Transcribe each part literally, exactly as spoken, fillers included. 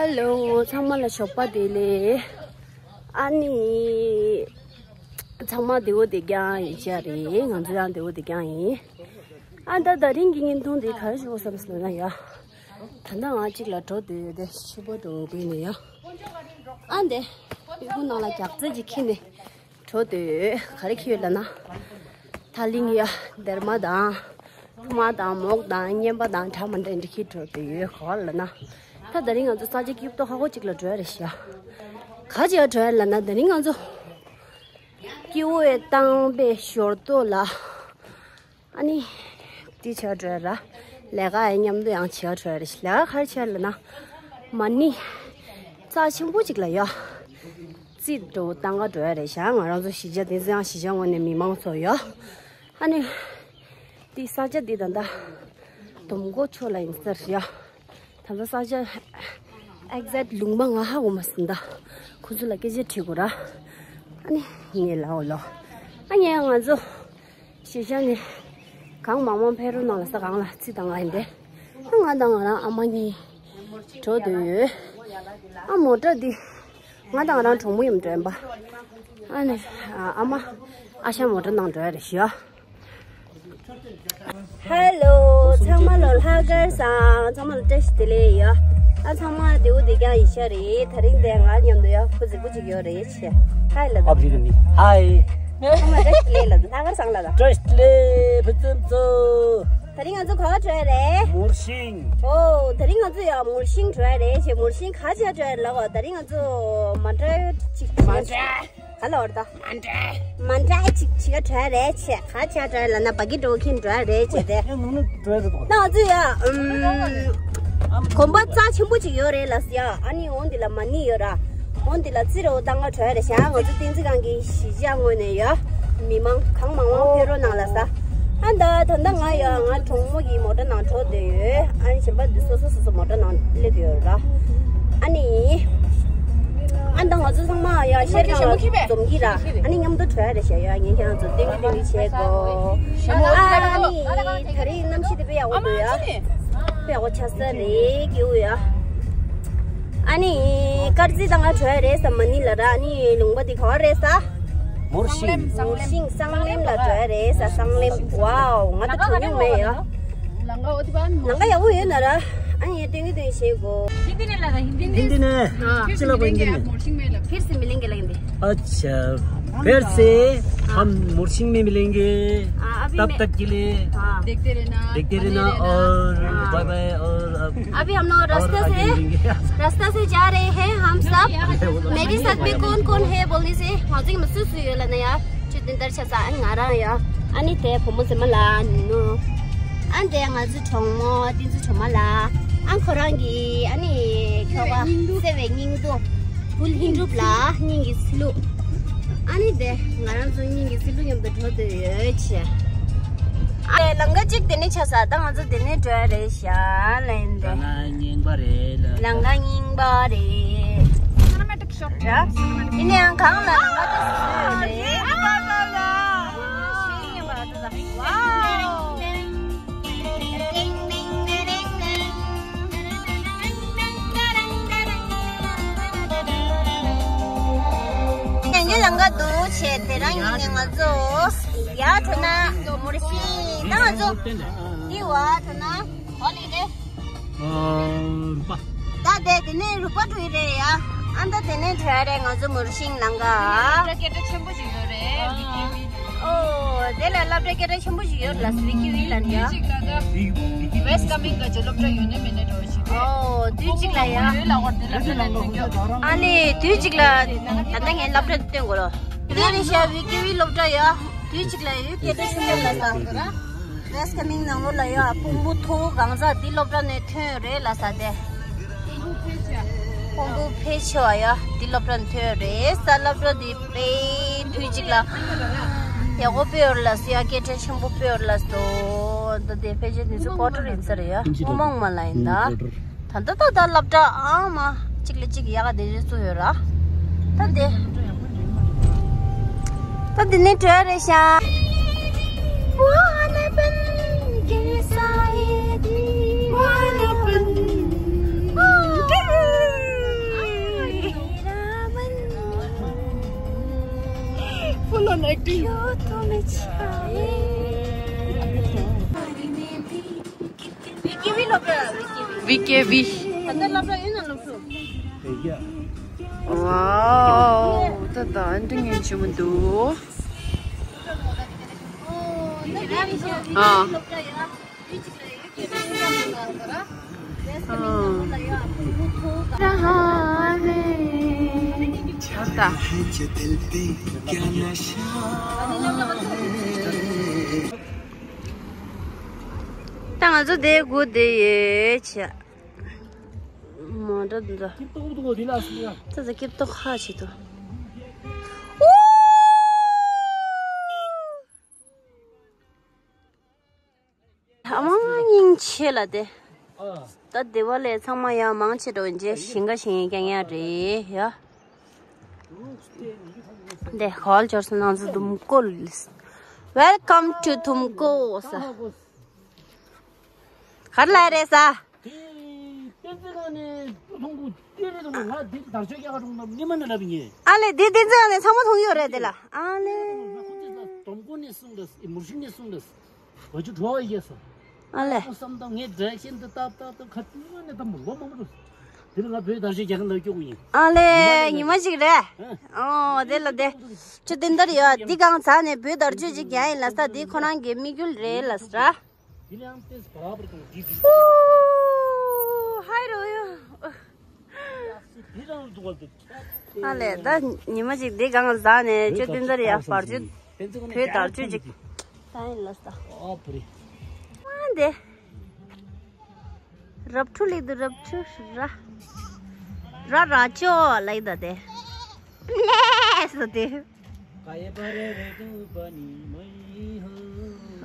ཧེ་ལོ། ཚང་མ་ལ་ཞོགས་པ་བདེ་ལེགས། ཨ་ནི། ཚང་མ་བདེ་པོ་བདེ་རྐྱང་ཡིན་ཤག་རེད། ང་ཚོ་ཡང་བདེ་པོ་བདེ་རྐྱང་ཡིན། ཨ་ད་དེ་རིང་གི་བརྙན་ཐུང་འདི་ག་རེ་ཞུ་དགོས་བསམ་སོང་ན་ཡ། ད་ལྟ་ང་གཅིག་ལ་འགྲོ་འདོད་ཡོད་དེ་ཕྱུ་པ་འགྲོ་དགོས་ནས་ཡ། ཨ་འདི། ཡུ་གུ་ནང་ལ་རྒྱག་རྩེ་ཅིག་ཁྱེར་ནས་འགྲོ་འདོད་ཡོད། ག་རེ་ཁྱེར་ཡོད་ལབ་ན། ཐག་རིང་ཡ། སྡེར་མ་དང་། ཕུ་མ་དང་མོག་དང་རྔན་པ་དང་ཁྲ་མ་འདྲ་འདྲ་ཁྱེར་འགྲོ་འདོད་ཡོད། ག་པར་ལབ་ན། ད་དེ་རིང་ང་ཚོ་ས་ཆ་སྐྱིད་པོ་ཧ་གོ་ཅིག་ལ་འགྲོ་ཡ་རེད་ཤག་ག་ཅིག་ལ་འགྲོ་ཡ་ལབ་ན་དེ་རིང་ང་ཚོ། ཀེའུ་ཝེ་ཏང་པའི་ཞོར་ཏོ་ལ། ཨ་ནི། དེ་བྱེད་འགྲོ་ཡ་ར། ལས་ཀ་ཡང་མཉམ་དུ་ཡང་བྱེད་འགྲོ་ཡ་རེད། ལས་ཀ་ག་རེ་བྱེད་ལབ་ན། མ་ཎི། རྩ་ཆེན་པོ་ཅིག་ལ་ཡ། རྩི་འགྲོ་བཏང་ག་འགྲོ་ཡ་རེད་ཤག་ང་རང་ཚོ་གཞིས་ཆགས་དེ་ཚོ་ཡང་གཞིས་ཆགས་ངོས་ནས་མི་མང་ཚོ་ཡ། ཨ་ནི། དེ་ས་ཆ་དེ་ད་ལྟ། དོམ་མགོ་ཕྱོགས་ལ་ཡིན་ས་རེད་ཡ། ད་ལྟ་ས་ཆ་ཨེག་ཛེག་ལུང་པ་ང་ཧ་གོ་མ་སོང་། ད་ཁོ་ཚོ་ལ་སྐད་ཆ་དྲིས་དགོས་ར། ཨ་ནི་ངས་ལབ་འོ་ལོ། ཨ་ངས་ང་ཚོ་གཞིས་ཆགས་ནས་གང་མང་མང་ཕེབས་རོགས་གནང་ལ་ས་སྒང་ལ་རྩི་བཏང་ལ་ཡིན་ཏེ། ཨ་ང་དང་ང་རང་ཨ་མ་གཉིས་འགྲོ་འདོད་ཡོད། ཨ་མོ་ཊ་འདི་ང་དང་ང་རང་གྲོགས་མོ་ཡིན་འདྲ་ཡིན་པ། ཨ་ནི་ཨ་མ་ཨ་ཞང་མོ་ཊ་ནང་འགྲོ་ཡ་རེད་ཤག་ཧེ་ལོ། ཚང་མ་ལ་ལྷག་དཀར་བཟང་། ཚང་མ་ལ་བཀྲ་ཤིས་བདེ་ལེགས་ཡ། ཨ་ཚང་མ་བདེ་པོ་བདེ་རྐྱང་ཡིན་ཤག་རེད། དེ་རིང་འདི་ང་མཉམ་དུ་ཡ་ཁོ་གཟིགས་པོ་ཅིག་ཡོད་རེད་ཆེ། ཧའི་ལབ་དང་། ཨ་བཞི་ནི་ཧའི། ཚང་མ་བཀྲ་ཤིས་བདེ་ལེགས་ལབ་དང་། ལྷག་དཀར་བཟང་ལབ་དང་། བཀྲ་ཤིས་བདེ་ལེགས་ཕུན་སུམ་ཚོགས། དེ་རིང་ང་ཚོ་ག་པར་འགྲོ་ཡ་རེད། མུར་ཤིང་། ཨོ་དེ་རིང་ང་ཚོ་ཡ་མུར་ཤིང་འགྲོ་ཡ་རེད་ཆེ། མུར་ཤིང་ག་ཅིག་འགྲོ་ཡ་རེད་ལབ་པ། དེ་རིང་ང་ཚོ་མ་འདྲ་ཅིག་མ་འདྲ། ག་ལ་བར་ད། མ་འདྲ། མ་འདྲ་ཅིག་བྱེད་ག་འགྲོ་ཡ་རེད་ཆེ། ག་བྱེད་འགྲོ་ཡ་ལབ་ན་བ་གི་འགྲོ་གིན་འགྲོ་ཡ་རེད་ཆེ་དེ། ཡང་ནང་ལ་འགྲོ་ཡ་རེད་དོ། ད་ང་ཚོ་ཡ་ཨུམ། གོམ་པ་རྩ་ཆེན་པོ་ཅིག་ཡོད་རེད་ལབ་ཡ། ཨ་ནི་འོ་འདི་ལ་མ་ཎི་ཡོད་ར། འོ་འདི་ལ་རྩི་རོ་བཏང་ག་འགྲོ་ཡ་རེད་ཤག་ང་ཚོ་བསྟན་འཛིན་སྒང་གི་གཞིས་ཆགས་ངོས་ནས་ཡ། མི་མང་གང་མང་མང་ཕེབས་རོགས་གནང་ལ་ས། ཨ་ད་ད་ལྟ་ང་ཡ་ང་གྲོགས་མོ་གི་མོ་ཊ་ནང་འགྲོ་འདོད་ཡོད། ཨ་ནི་གཞན་པ་འདི་སོ་སོ་སོ་སོ་མོ་ཊ་ནང་སླེབས་ཡོད་ར། ཨ་ནི། ཨ་ད་ང་ཚོ་ཚང་མ་ཡ་ཤེར་ནང་ལ་འཛོམས་གི་ར། ཨ་ནི་མཉམ་དུ་འགྲོ་ཡ་རེད་ཤག་ཡ་ངས་ཁྱེད་རང་ཚོ་སྟོན་གི་སྟོན་གི་བྱེད་དགོས། ཨ་ནི་ད་རིང་གནམ་གཤིས་དེ་དཔེ་ཡག་པོ་འདུག་ཡ། དཔེ་ཡག་པོ་ཆགས་ས་རེད་ཀེའུ་ཡ། ཨ་ནི། དཀར་རྩི་བཏང་ག་འགྲོ་ཡ་རེད་ས་མ་ཎི་ལ་ར། ཨ་ནི་ལུང་པ་འདི་ག་པར་རེད་ས། མུར་ཤིང་། མུར་ཤིང་སྲང་ལེམ་ལ་འགྲོ་ཡ་རེད་ས། སྲང་ལེམ། ཝའོ་ང་ད་འགྲོ་མྱོང་མེད་ཡ། लंका वो दीवान लंका या वो है ना रा। अनि ये तेंगे तेंगे शेको। हिंदी नहीं लगा, हिंदी नहीं। हिंदी नहीं। हाँ। चलो, कोई हिंदी नहीं। फिर से मिलेंगे, लगे। अच्छा। फिर से हम मुर्शिंग में मिलेंगे। हाँ, अभी तब तक के लिए। हाँ। देखते रहना, देखते रहना और बाय बाय। और अभी हम लोग रास्ता से, रास्ता से जा रहे हैं हम सब। मेरे साथ में कौन कौन है बोलने से, हाँ जी, महसूस हुई है ना यार। ཆུ་འདི་འདར་ཆ་ས་ཨ་ང་རང་ཡ། ཨ་ནི་དེ་བུ་མོ་ཟེར་མ་ལ་ནུ། ཨ་འདི་ང་ཚོ་གྲོགས་མོ་ཏིན་ཚུ་གྲོགས་མ་ལ། ཨ་ཁོ་རང་གི་ཨ་ནི་ཁྱོ་ག་སེ་བའི་སྙིང་སྡུག་བུ་ལྷིང་གྲུབ་ལ་སྙིང་གི་སི་ལུ། ཨ་ནི་དེ་ང་རང་ཚོ་སྙིང་གི་སི་ལུ་མཉམ་དུ་འགྲོ་འདོད་ཡོད་ཆེ། ཨ་ལང་ཀ་གཅིག་དེ་ནས་ཆ་ས་ད་ང་ཚོ་དེ་ནས་འགྲོ་ཡ་རེད་ཤག་ལན་དེ། ལང་ཀ་རྙིང་པ་རེད་ལ། ལང་ཀ་རྙིང་པ་རེད། ཡིན་ནའང་གང་ལ་ལ་ང་ཚོ་སུ་རེད། ཨ་ལ་ལ། ཝའོ། ཉན་ཉན་ལང་ཀ་འདུག་བྱས་དེ་རང་ཡིན་ནའི་ང་ཚོ་ཡ་ཐོ་ན་མུར་ཤིང་ད་ང་ཚོ་འདི་བ་ཐོ་ན་ཧོ་ལི་རེད། རུ་པ། ད་དེ་དེ་ནས་རུ་པ་འགྲོ་ཡི་རེད་ཡ། ཨ་ད་དེ་ནས་འགྲོ་ཡ་རེད་ང་ཚོ་མུར་ཤིང་ལང་ཀ། སློབ་གྲྭ་སྐད་གྲགས་ཆེན་པོ་ཞིག་ཡོད་རེད། ཨོ་དེ་ལ་སློབ་གྲྭ་སྐད་གྲགས་ཆེན་པོ་ཞིག་ཡོད་ལ་སི་བི་ཀེ་ཝི་ལ་ཡ། དུས་གཅིག་ལ་ད། West Kameng ག་ཅེ་སློབ་གྲྭ་ཡོད་ནི་མེད་ནི་འགྲོ་ཞིག་རེད། ཨོ་དུས་གཅིག་ལ་ཡ། ཡོད་ལ་འོར་དེ་ལ་ད་ལ་ཐོན་རྒྱུ། ཨ་ནི་དུས་གཅིག་ལ་ད་ལྟ་ངས་སློབ་གྲྭ་སྟོན་དགོས་རོ། དེ་རེད་ཤག་སི་བི་ཀེ་ཝི་སློབ་གྲྭ་ཡ། དུས་གཅིག་ལ་ཡོད་སྐད་གྲགས་ཆེན་པོ་ལ་ས། West Kameng ནང་ལོགས་ལ་ཡོད་ཨ། སྤུན་པོ་ཐོ་གང་ཟག་འདི་སློབ་གྲྭ་ནས་ཐོན་ཡོད་རེད་ལ་ས་དེ། སྤུན་པོ་ཕལ་ཆེ་བ་ཡ་འདི་སློབ་གྲྭ་ནས་ཐོན་ཡོད་རེད་ས། སློབ་གྲྭ་འདི་དཔེ་དུས་གཅིག་ལ་ཡག་པོ་སྤེལ་ཡོད་ལ་ས་ཡ། སྐད་གྲགས་ཆེན་པོ་སྤེལ་ཡོད་ལ་སོ། འདི་དེ་ཕལ་ཆེར་འདི་ཚོ་ཀོ་ཊར་ཡིན་ས་རེད་ཡ། དངོས་མང་མ་ལ་ཡིན་ད། ད་ལྟ་ད་ལྟ་སློབ་གྲྭ་ཨང་མ་གཅིག་ལ་གཅིག་ཡག་ག་དེ་རེ་བཙུགས་ཡོད་ར། ད་དེ། ད་དེ་ནས་བྲོས་རེད་ཤག What happened? What happened? བི་ཀེ་བི། ཝའོ། ད་ད་འདི་ངན་ཆེ་མོ་འདུག་ཨ། ད་ང་ཚོ་དེ་སྒུག་བསྡད་ཡོད་བྱས། མོ་ཊ་འདི་ཚོ། ད་ཚོ་སྐྱིད་ཏོག་ཧ་ཆེ་ཏོ། ཨ་མ་སྙིང་རྗེ་ལ་དེ། ད་དེ་བ་ལས་ཚང་མ་ཡང་མང་ཆེ་འགྲོ་རྗེས་ཞིང་ཁ་ཞིང་རྐྱང་ཡང་རེད་ཡ། དེ་ཧོལ་འབྱོར་སོང་། ནང་ཚོ་དུམ་ཀོ་ལིས། Welcome to ཐུམ་ཀོ་ས། གར་ལ་རེད་ས། དེ་དཔེ་མཛོད་ཁང་ནས་སྤུ་ཐུང་པོ་དེ་རེད་དང་ང་དེ་དར་ཆ་རྒྱག་ག་འགྲོ་ན་སྙེ་མ་ན་ལབ་ཡིན། ཨ་ལེ་དེ་དེ་ཚོ་ནས་ཚང་མ་མཐོང་ཡོད་རེད་དེ་ལ། ཨ་ལེ། ང་ཁོ་ཚོས་ད་དོམ་ཀོ་ནས་གསུངས་རེད། མུར་ཤིང་ནས་གསུངས་རེད། བ་ཅུ་བྲོ་བ་ཡིས་སོ། ཨ་ལེ། བསམ་དང་ངས་ཌི་རེག་ཤན་དེ་ཏག་ཏག་ཏག་ཁ་ཏི་མ་ནས་ད་མོ་ལོ་མང་པོ་འགྲོ། དེ་ལ་ང་བོད་དར་ཆ་རྒྱག་གི་ལ་སྐྱོ་གི་ཡིན། ཨ་ལེ་ཉི་མ་ཞིག་རེད། ཨོ་དེ་ལ་དེ། ཁྱོད་དེ་འདར་ཡོད་འདི་གང་ཚ་ནས་བོད་དར་ཆ་ཅིག་རྒྱག་ཡིན་ལ་ས། འདི་ཁོ་རང་གི་དམིགས་ཡུལ་རེད་ལ་ས། ཧུ། ཧའི་རོ་ཡོ། ཨ་ལེ་ད་ཉི་མ་ཅིག་འདི་གང་ཟག་ནས་ཅོ་ཏིན་ཏར་ཡ་བར་ཅུ་བོད་དར་ཅུ་ཅིག་ད་ཡིན་ལ་ས། ཨ་འདི་རབ་ཁྲུ་ལི་དུ་རབ་ཁྲུ་ར་ར་ར་ཅོ་ལ་ཡི་ད་དེ་ལས་སོ་དེ།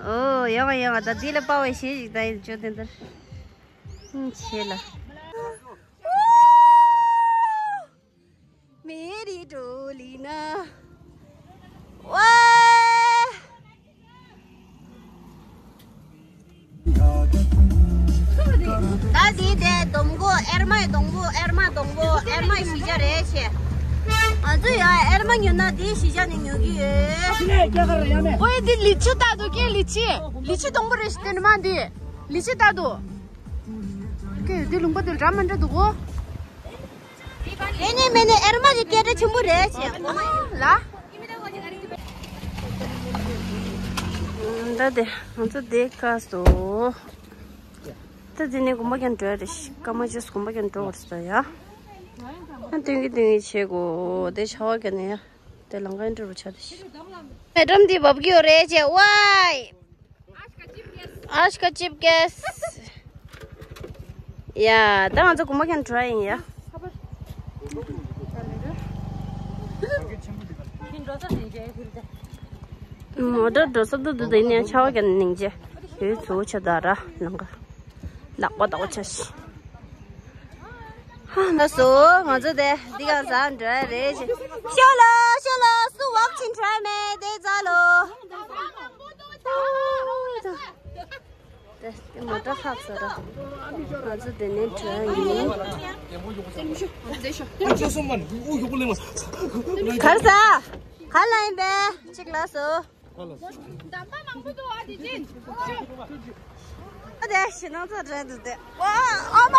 ཨོ་ཡོང་ཡོང་ད་དེ་ལ་དཔའ་བའི་གཞས་ཤིག་ད་ཡིན་ཅོ་དེ་འདིར་ཆེ་ལ། མེ་རི་ཌོ་ལི་ན་ཝ། ད་འདི་དེ་སྡོང་པོ་ཨེར་མའི་སྡོང་པོ་ཨེར་མ་སྡོང་པོ་ཨེར་མའི་གཞིས་ཆགས་རེད་ཤེ། ང་ཚོ་ཡང་ཨེར་མ་ཉོ་ན་འདིའི་གཞིས་ཆགས་ནས་ཉོ་གི་ཡོད། ཨོའི་འདི་ལི་ཆི་ལྟ་འདུག་ཀྱེ། ལི་ཆི་ལི་ཆི་སྡོང་པོ་རེད་ཤེ། དེ་ནི་མ་འདི་ལི་ཆི་ལྟ་འདུག་ཀྱེ། འདི་ལུང་པ་འདི་འདྲ་མི་འདྲ་འདུག་གོ། ཨེ་ནི་མེ་ནི་ཨེར་མ་གི་སྐད་སྒྲ་ཆེན་པོ་རེད་ཅེས་གོ་མ་ལ། ད་དེ་ང་ཚོ་དེ་ཀ་སོ། ད་དེ་ནས་དགོན་པ་ཀྱང་འགྲོ་ཡ་རེད། སྐར་མ་བཅུ་དགོན་པ་ཀྱང་འགྲོ་བར་ས་ཡ། ད་སྟོན་གི་སྟོན་གི་བྱེད་དགོ། དེ་ཆ་བ་ཀྱང་ནས་ཡ། དེ་ལང་ཀའི་འགྲོ་རུ་ཆ་རེད། མེ་ཏྲམ་དེ་བབ་གི་ཡོད་རེད་ཅེས་ཝའི། ཨ་ཤ་ཀ་ཅིབ་ཀེས། ཡ། ད་ང་ཚོ་གོམ་པ་ཁན་ཊ་རའི་ཡིན་ཡ། མོ་ཊ་འགྲོ་ས་འདུག་འདུག་དེ་ནས་ཆ་བ་ཀན་ནིང་ཅེ། ཡོད་ཚོ་ཆ་ད་ར་ལང་ཀ། ནག་པོ་ཏག་པོ་ཆ་ཤི། ཧ་ན་སོ་ང་ཚོ་དེ་འདི་ག་ཟ་འདྲ་རེད་ཅེ། ཤོ་ལོ་ཤོ་ལོ་སུ་ཝག་ཕྱིན་ཊ་རའི་མེད་དེ་ཛ་ལོ། དེ་དེ་མོ་ཊ་ཁག་ས་ར། ང་ཚོ་དེ་ནས་ཊ་རའི་ཡིན། གར་ས། ག་ལ་ཡིན་པས་གཅིག་ལ་སོ། འདམ་པ་མང་པོ་འདུག་ཨ་དེ་ཅིན། ཨ་དེ་ཞི་ནང་ཚ་རེད་འདུག་དེ། ཨ་མ།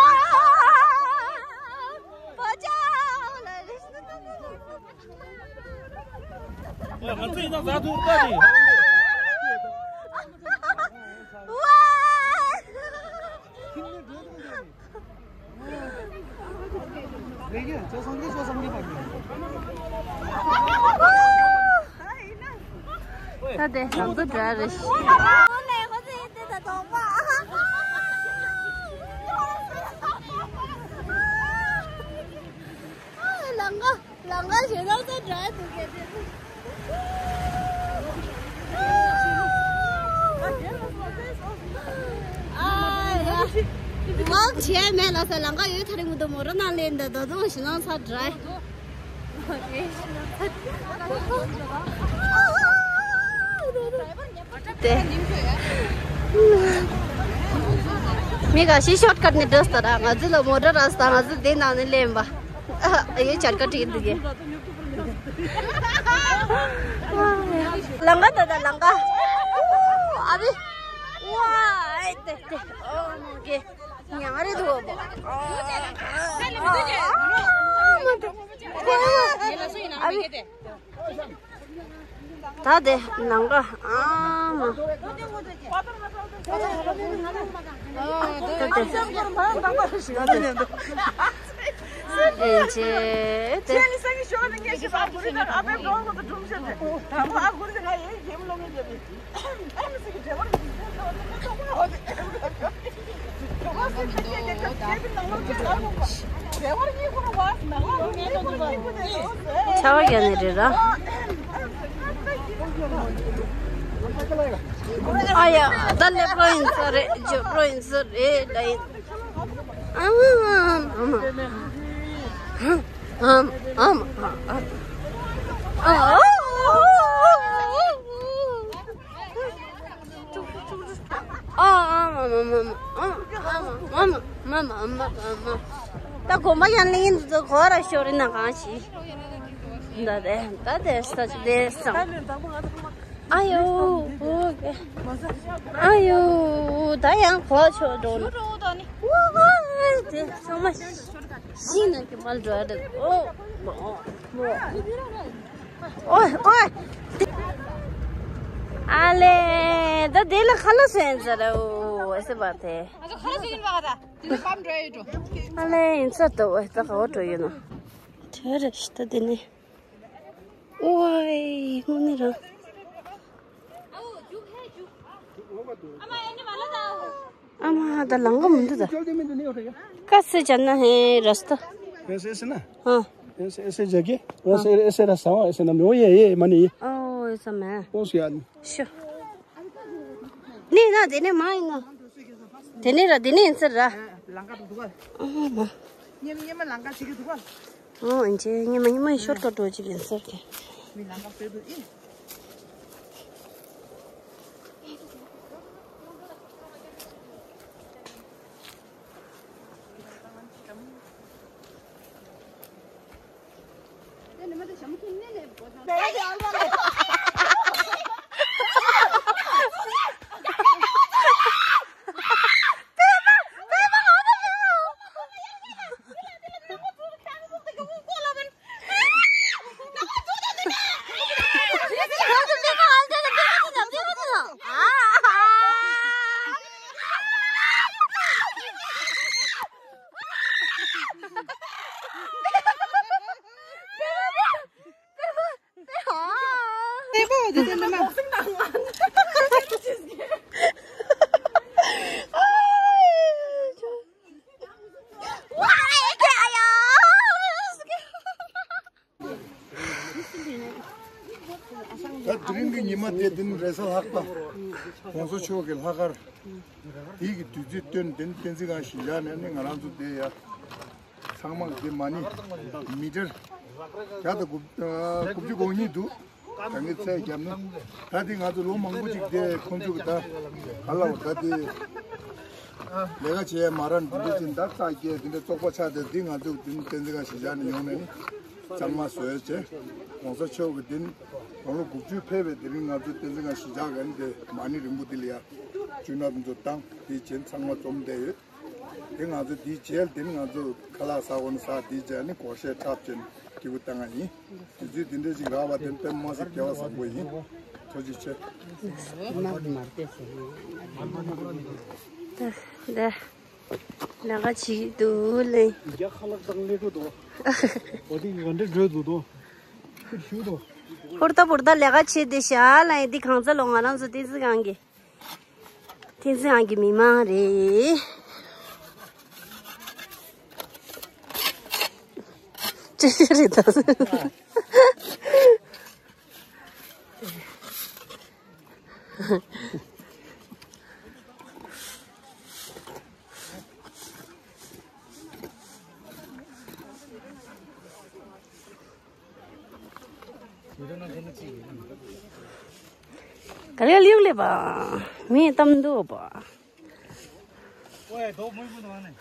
བོ་ཅག་ལ་རེད། ང་ཚོ་ཡིན་ན་ཟ་ཐུབ་ཀ་ནི། ཝ། ད་དེ་ང་ཚོ་འདྲ་རེད། ལང་ཀ་ལང་ཀ་ཞེ་དྲག་ས་འདྲ་འདུག་གས། ཨ་ཡ། མང་ཆེ་མེད་ལ་ས་ལང་ཀ་ཡོད་ཐ་རིང་མི་འདུག་མོ་ར་ནང་ལེན་འདི་ད་དུང་ཞི་ནང་ཚ་འདྲ། དེ། མི་ག་ཤི་ཤོར་ཀཊ་ནས་འགྲོ་སྟ་ར་ང་ཚོ་ལ་མོ་ཊ་ར་སྟ་ང་ཚོ་དེ་ནང་ནས་ལེན་པ། ཨ་ཡོད་ཅར་ཀ་ཏྲིག་འདུག་གི། ལང་ཀ་ད་ད་ལང་ཀ། ཨ་བི། ཝའི་ཏེ་ཏེ། ཨོ་མ་གེ། ཉང་རེ་དུ་བ་བ། ཨ་བི། ད་དེ་ནང་ག་ཨ་མ། ད་དེ། ད་དེ། ཨེ་ཅེ་དེ། ཆ་བ་རྒྱ་ནས་རེད་ར། ཨ་ཡ་ད་ལེ་པྲོ་ཡིན་ས་རེད། ཇོ་པྲོ་ཡིན་ས་རེད་ད་ཡིན། ཨ་མ་ཨ་མ་ཨ་མ། ཨ་མ་ཨ་མ་ཨ་མ། ཨ་མ་མ་མ་མ། ཨ་མ་མ་མ་མ་མ་མ་མ། ད་དགོན་པ་ཡང་ལེན་དུ་གོ་ར་ཤོར་ན་གང་ཞིག་ད་དེ་ད་དེ་ས་ཆ་དེ་སང་། ཨ་ཡོ། ཨ་ཡོ། ད་ཡང་གོ་ཆོག་འགྲོ་ན། ཝ་ཝ། དེ་ཚང་མ་ཤིང་ནང་གི་མལ་འགྲོ་ཡ་འདུག་ཨོ། ཨོ། ཨོ། ཨོ། ཨ་ལེ། ད་དེ་ལ་ཁ་ལོ་སོན་ཟེར་ར། ཨོ། ཨེ་སེ་བ་དེ། ཨ་ལེ་ཡིན་ས་ཏོ། ཨོ། ད་ག་བ་འགྲོ་ཡོད་ནོ། དེ་རེད་ཤི་ད་དེ་ནི། ཨོའི། དངོས་གནས་རང་། ཨ་མ་ད་ལང་ག་མི་འདུག་ད། ཀ་སེ་ཅན་ན་ཧེ་ར་སྟ། ऐसे ऐसे ना। हाँ। ऐसे ऐसे जगह। वैसे ऐसे रास्ता हो, ऐसे ना। वो ये ये मानी। ओ ऐसा मैं। ओ सियान। शो। नहीं ना देने माय ना। देने रा देने इंसर रा। लंका तो दुआ। ओ माँ। ये ये मैं लंका ठीक है दुआ। ཨོ་ཨིན་ཅེ། ཉི་མ་ཉི་མ་ཤོར་ཀ་འགྲོ་ཅིག་ཡིན་ཟེར་གི། མི་ལང་ཀ་ཟེར་དུ་ཨིན། ད་དེ་རིང་གི་ཉི་མ་དེ་དེ་ནི་རེས་གཟའ་ལྷག་པ། ༸གོང་ས་མཆོག་གི་ལྷག་དཀར། དེ་གི་དུས་ཚོད་བཏོན་དེ་ནི་བསྟན་འཛིན་སྒང་གཞིས་ཆགས་ནས་ནི་ང་རང་ཚོ་དེ་ཡ། ཚང་མ་དེ་མ་ནི་མི་ཊར་བརྒྱ་དང་དགུ་ཨ་དགུ་བཅུ་གོ་གཉིས་འདུག་ད་ངས་ཚད་བརྒྱབ་ན། ད་དེ་ང་ཚོ་ལོ་མང་པོ་ཅིག་དེ་ཁོང་ཚོ་གི་ད་ག་ལ་བ་ད་དེ་ལས་ཀ་བྱེད་ཡ་མ་རན་འདི་འདྲ་ཅིག་ད་རྩ་སྐྱེས་འདི་འདྲ་བཙོག་པ་ཆགས་ཏེ་འདི་ང་ཚོ་འདི་བསྟན་འཛིན་སྒང་གཞིས་ཆགས་ནས་ཡོང་ནས་ནི་གཙང་མ་བཟོས་བྱས་༸གོང་ས་མཆོག་གི་འདི་ནི་དགུང་ལོ་དགུ་བཅུ་ཕེབས་པའི་དེ་རིང་ང་ཚོ་བསྟན་འཛིན་སྒང་གཞིས་ཆགས་ཀྱི་ནི་དེ་མ་ཎི་རིང་པོ་འདི་ལ་ཡ་བཅུ་ནག་འདི་ཚོ་བཏང་དེ་བྱས་ཚང་མ་འཛོམས་བསྡད་ཡོད། དེ་ང་ཚོ་དེའི་རྗེས་དེ་ནི་ང་ཚོ་ཁ་ལག་ཟ་དགོས་ན་ཟ། དེའི་རྗེས་ནི་སྒོར་གཞས་འཁྲབ་བྱས་ནས་སྐྱིད་པོ་བཏང་ང་ཡིན། དུས་ཚོད་དེ་འདྲ་ཞིག་རག་པ་དེ་དཔེ་མ་སྲིད་སྐལ་བ་བཟང་པོ་ཡིན། ཐུགས་རྗེ་ཆེ། ད་ད་ལས་ཀ་བྱེད་ཀྱི་འདུག་ལེ། རྒྱ་ཁ་ལག་དང་ལེ་ཀོ་དོ། འོ་དེ་གི་ག་འདྲ་འགྲོ་འདུག་དོ། ཁུར་ཞུ་དོ། ཧུར་ཐག་ཧུར་ཐག་ལས་ཀ་བྱེད་དེ་ཤ་ལ་ཡིན་དེ་གང་ཚ་ལོ་ང་རང་ཚོ་བསྟན་འཛིན་སྒང་གི། བསྟན་འཛིན་སྒང་གི་མི་མང་རེད། ཅི་ཞིག་རེད་ད། ག་ལེ་ལེའུ་ལེ་བ། མི་གཏམ་འདུག་བ། ཨོ་ཡ་དོ་མོ་མོ་དོ་ནི།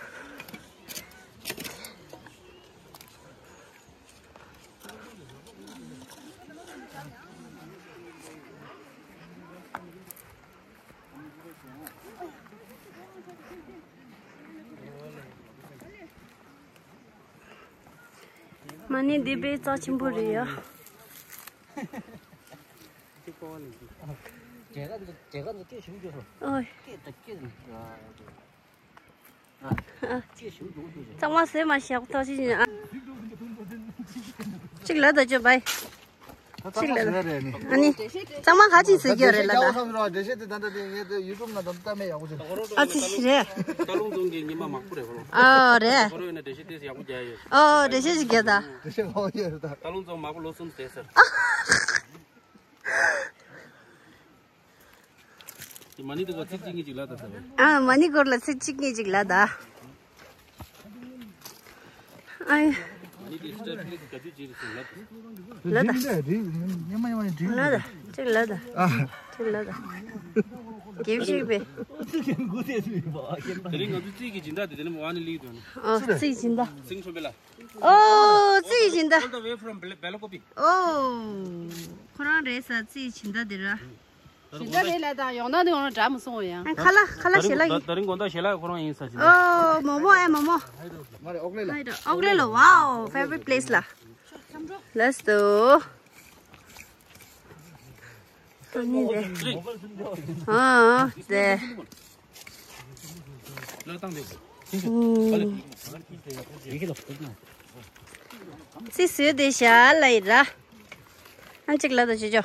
མ་ཎི་འདི་དཔེ་རྩ་ཆེན་པོ་རེད་ཡ། ཨོའི། ཚང་མ་བཟོས་མ་བཞག་ཐོག་ཅི་ཡིན་ཨ། གཅིག་ལ་ད་ཅོ་བའི། གཅིག་ལ་ད། ཨ་ནི། ཚང་མ་ག་ཅིག་བཟོས་ཀྱི་རེད་ལ་ད། འགྲེལ་བཤད་དེ་ད་ལྟ་དེ་ངས་དེ་ཡུ་ཊུབ་ན་ད་ལྟ་མེད་ཡག་པོ་བྱུང་། ཨ་ཙི་རེད། སྟག་ལུང་རྫོང་གི་ཉི་མ་མང་པོ་རེད་ཁོ་རང་། ཨོ་རེད། ཁོ་རང་ཡིན་ན་འགྲེལ་བཤད་དེ་ཡག་པོ་རྒྱག་ཡོད། ཨོ་འགྲེལ་བཤད་ཅིག་རྒྱག་ད། འགྲེལ་བཤད་ལོག་ཡོད་རེད་ད། སྟག་ལུང་རྫོང་མང་པོ་ལོ་གསུམ་བསྡད་ཟེར། དེ་མ་ཎི་དེ་ག་ཚིག་གཅིག་གཉིས་ཅིག་ལ་ད་ཟེར་བས། ཨ་མ་ཎི་སྐོར་ལ་ཚིག་གཅིག་གཉིས་ཅིག་ལ་ད། ཨ་ཡ། མ་ཎི་དེ་སི་ཊར་ཕི་ལེ་སི་ག་དུས་བྱེད་རེད་ཟེར་ལབ། ལ་ད། རེད་རེད་ཉི་མ་ཉི་མ་ནས་འགྲིག་ལ་ད། གཅིག་ལ་ད། ཨ། གཅིག་ལ་ད། དགེ་བཤེས་པས། དེ་རིང་ང་ཚོ་རྩིས་ཀྱི་སྦྱིན་བདག་དེ་དེ་ནས་མོ་ཨ་ནི་ལིག་དོན། ཨོ་རྩིས་སྦྱིན་བདག་སིང་ཁྲོན་པེ་ལ། ཨོ་རྩིས་སྦྱིན་བདག All the way from Bel- Belakopi. ཨོ། ཁོ་རང་རེད་ས་རྩིས་སྦྱིན་བདག་དེ་ར། སྦྱིན་བདག་རེད་ལ་ད་ཡོང་ན་དེ་ཡོང་ན་འདྲ་མི་སོང་བ་ཡང་། ཁ་ལག་ཁ་ལག་ཞལ་ལག་ཡིན། ད་རིང་དགོང་དག་ཞལ་ལག་ཁོ་རང་ཡིན་ས་ཞིག་ཨོ་མོ་མོ་ཨེ་མོ་མོ། ཨོག་ལེ་ལ། ཨོག་ལེ་ལ། Wow, favorite place ལ། Let's do. ཨ་ནི་རེད། ཨ་ཨ་དེ། ཙི་སུ་དེ་ཤ་ལ་ཡི་ར། ཨ་གཅིག་ལ་དུ་ཅི་ཅོ།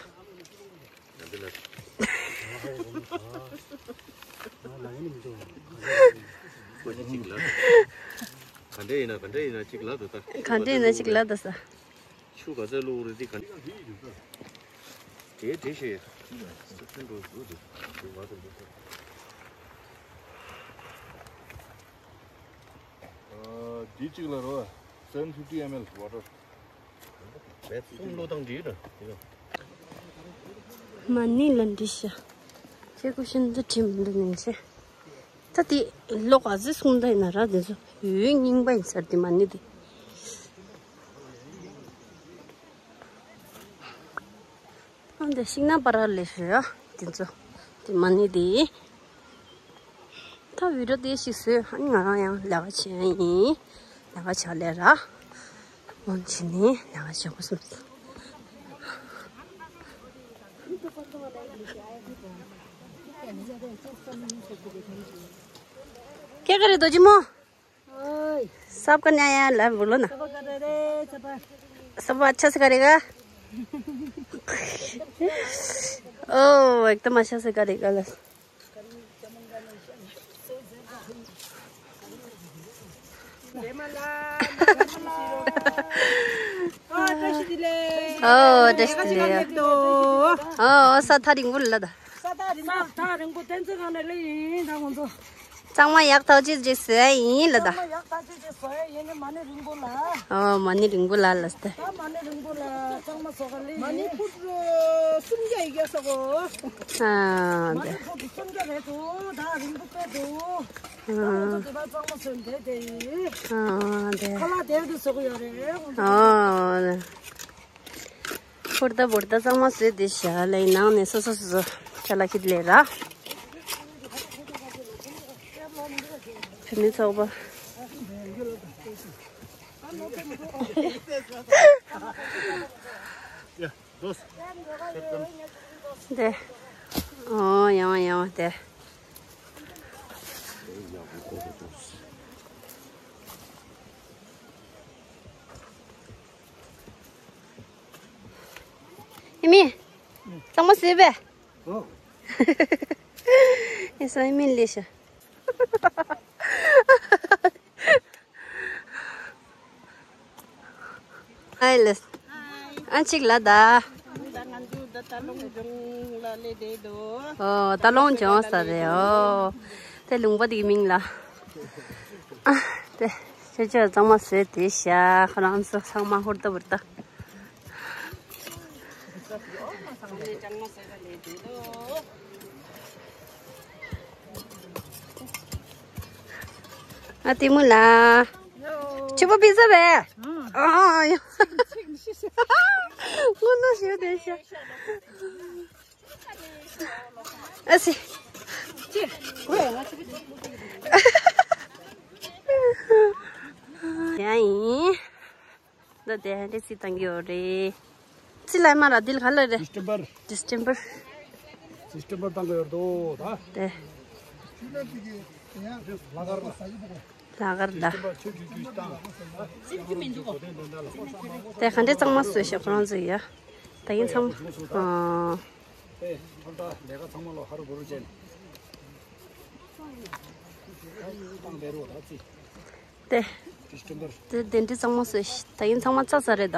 ག་འདྲ་ཡིན་ན་ག་འདྲ་ཡིན་ན་གཅིག་ལ་དུ་ད། ག་འདྲ་ཡིན་ན་གཅིག་ལ་དུ་ས། ཆུ་ག་ཚད་བླུགས་རེད་དེ་ག་ནས། དེའི་འགྲེལ་བཤད། འདི་གཅིག་ལ་རོ། seven fifty ml water། མ་ཎི་ལ་འདྲི་ཤ། ཁྱེད་ཀོ་ཤིན་ཏུ་དྲིམ་འདི་ནས་ཆེ། ད་དེ་ལོ་ག་ཚོད་སོང་ད་ཡིན་ན་ར་དེ་ཚོ་ཡོད་རྙིང་པ་ཡིན་ས་རེད་དེ་མ་ཎི་དེ། ཨ་འདི་ཤིང་ནགས་པར་ལས་ཞུ་ཡ་དེ་ཚོ་དེ་མ་ཎི་དེ། ད་བི་ཌིའོ་དེ་ཞིག་བཟོས་ཨ་ནི་ང་རང་ཡང་ལས་ཀ་བྱེད་ཡ་ཡིན། ལས་ཀ་བྱ་ལས་ར། འོན་ཕྱིན་ནས་ལས་ཀ་བྱེད་དགོས་སོང་། ཁྱེད་ཀ་རེད་རྡོ་རྗེ་མོ། ओए। सबका न्याय है, ला बोलो ना। सबका करे रे, सबका। सब अच्छा से करेगा। ओ, एकदम अच्छा से करेगा, ला। ཨོ་བཀྲ་ཤིས་བདེ་ལེགས། ཨོ་བཀྲ་ཤིས་བདེ་ལེགས། ཨོ་ཨོ་ས་ཐག་རིང་པོ་ལ་ད། ས་ཐག་རིང་པོ། ས་ཐག་རིང་པོ་བསྟན་འཛིན་ཁང་ནས་སླེབས་ཡིན་ད་ང་ཚོ། གཙང་མ་ཡག་ཐག་ཆོད་ཅིག་བཟོ་ཡ་ཡིན་ལ་ད། གཙང་མ་ཡག་ཐག་ཆོད་ཅིག་བཟོ་ཡ་ཡིན་ནི་མ་ཎི་རིང་པོ་ལ། ཨོ་མ་ཎི་རིང་པོ་ལ་ལ་སྟེ། ད་མ་ཎི་རིང་པོ་ལ་གཙང་མ་བཟོ་ག་ལེ་ཡིན། མ་ཎི་ཕུར་སུམ་བརྒྱ་ཡི་གེ་ས་གོ། ཨ་མ་ཎི་ཕུར་སུམ་བརྒྱ་རེད་འདུག་ད་རིང་པོ་དཔེ་འདུག་ཨ་ད་ང་ཚོ་དེ་པ་གཙང་མ་བཟོས་འདེད་དེ་ཡིན། ཨ་དེ། ཁ་ལག་དེབ་དུ་བཟོ་གི་ཡོད་རེད། ཨ། ཧུར་ཐག་འབུར་ཐག་གཙང་མ་བཟོས་ཏེ་བཞག་ལས་ནང་ནས་སོ་སོ་སོ་སོ་ཆ་ལ་ཁྱེར་ལས་ར། བུད་མེད་ཚོགས་པ། དེ། ཨོ་ཡང་ཡང་དེ། ཨེ་མི། གཙང་མ་བཟོས་པས། ཨོ། ཨེ་ས་ཨེ་མི་ལས་ཤ། ཧའི་ལས། ཨ་ཅིག་ལ་ད། ད་ང་ཚོ་ད་ད་ལོང་ལྗོངས་ལ་སླེབས་བསྡད་འདུག་ཨོ་ད་ལོང་ལྗོངས་ས་རེད་ཨོ། དེ་ལུང་པ་དེ་གི་མིང་ལ། ཨ་དེ་ཁྱོད་ཚོས་གཙང་མ་བཟོས་དེ་བཞག་ཁོ་རང་ཚོ་ཚང་མ་ཧུར་ཐག་འབུར་ཐག་ཨ་ཏི་མུ་ལ། ཆུ་བོ་པི་ཛ་བས། ཨ་ཡ། ངོ་ནོ་ཞེས་དེ་བཞག་ཨ་སི། ཡ་ཡིན། དེ་ཧན་དེ་སི་བཏང་གི་ཡོད་རེད། སི་ལ་མ་ར་དིལ་ག་ལ་རེད། December། December། December་བཏང་གི་ཡོད་དོ་ད། དེ། ལ་གར་ལ། ལ་གར་ད། དེ་ག་འདྲས་གཙང་མ་བཟོས་ཤག་ཁོ་རང་ཚོ་ཡ། ད་ཡིན་ཚང་མ། ཨ། དེ་ལས་ཀ་ཚང་མ་ལོ་ཧ་རུ་བུ་རུ་ཅན། བཏང་བའི་རོ་ད་ཚི། དེ། དེ་དེ་འདྲས་གཙང་མ་བཟོས་ཤག་ད་ཡིན་ཚང་མ་ཙག་ཙག་རེད་ད།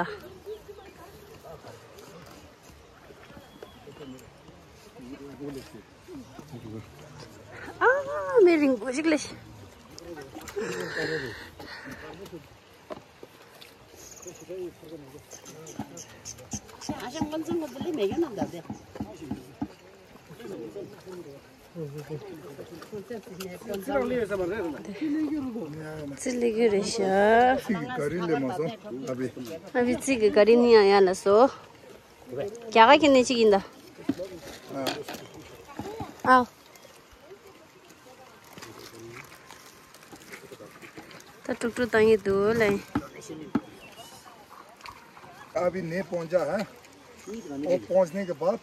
ཨ། མི་རིང་པོ་ཞིག་ལས། ཙི་ལི་གུ་རེད་ཤག་ཙི་གི་ག་རི་ལས་མ་སོང་ཨ་བི། ཨ་བི་ཙི་གི་ག་རི་ནི་ཡང་ཡང་ལ་སོ། རྒྱ་གར་གྱི་ནི་གཅིག་ཡིན་ད། ཨ། ད་དཀྲུག་དཀྲུག་བཏང་གི་འདུག་ལེ། अभी नहीं पहुंचा है। वो पहुंचने के बाद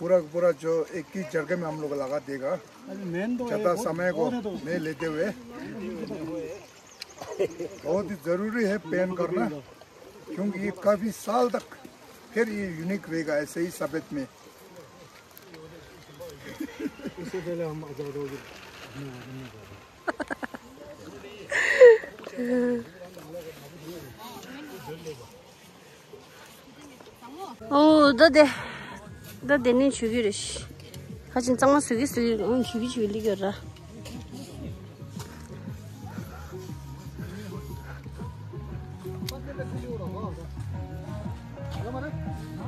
पूरा का पूरा जो एक ही जगह में हम लोग लगा देगा। ज़्यादा समय को नहीं लेते हुए। बहुत ही ज़रूरी है पेंट करना, क्योंकि ये काफ़ी साल तक फिर ये यूनिक रहेगा ऐसे ही सफ़ेद में। उससे पहले हम आज़ाद हो गए। ཨོ། ད་དེ། ད་དེ་ནས་བྱུག་གི་རེད། ཁ་ཅིག་གཙང་མ་བཟོ་གི་བཟོ་གི། ཨང་། བྱུག་གི་བྱུག་གི་ལི་གི་ར། ད་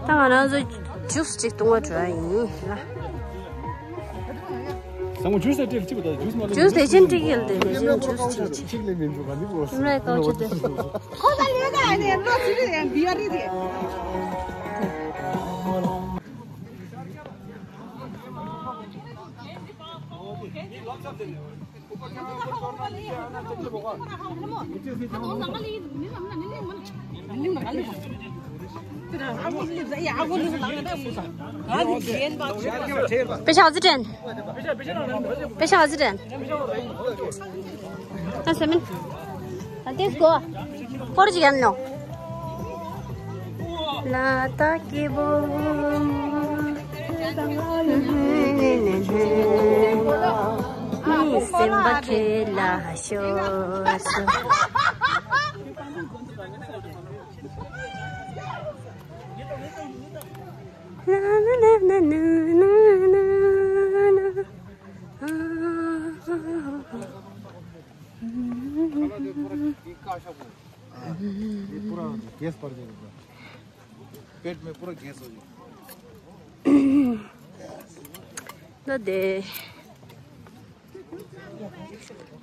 ང་རང་ཚོ་ཇུས་ཅིག་བཏུང་བ་འགྲོ་ཡ་ཡིན་ལ། སང་ཇུས་ལ་སྤྲད་ཅིག་པ་ད་ཇུས་མ་ཇུས་ལས་ཅན་སྤྲད་ཀྱི་ལ་དེ་ལས་ཅན་ཇུས་ཅིག་ཅིག་ཅིག་ལས་མིན་འགྲོ་ག་ནི་གོ། ཁོ་ད་ལས་ད་ནས་ལོ་ཅི་རེད་ཡང་འབི་ཡ་རེད་དེ། पैसा हजुर टेन। पैसा हजुर टेन। हाँ, सेवन। हाँ, तेज को। Four G no. ना ताके वो। सिम्बा खेला शोर। खाना दे, पूरा घी का आशा को। हाँ, ये पूरा गैस भर जाएगा पूरा। पेट में पूरा गैस हो जाएगा। ད་དེ།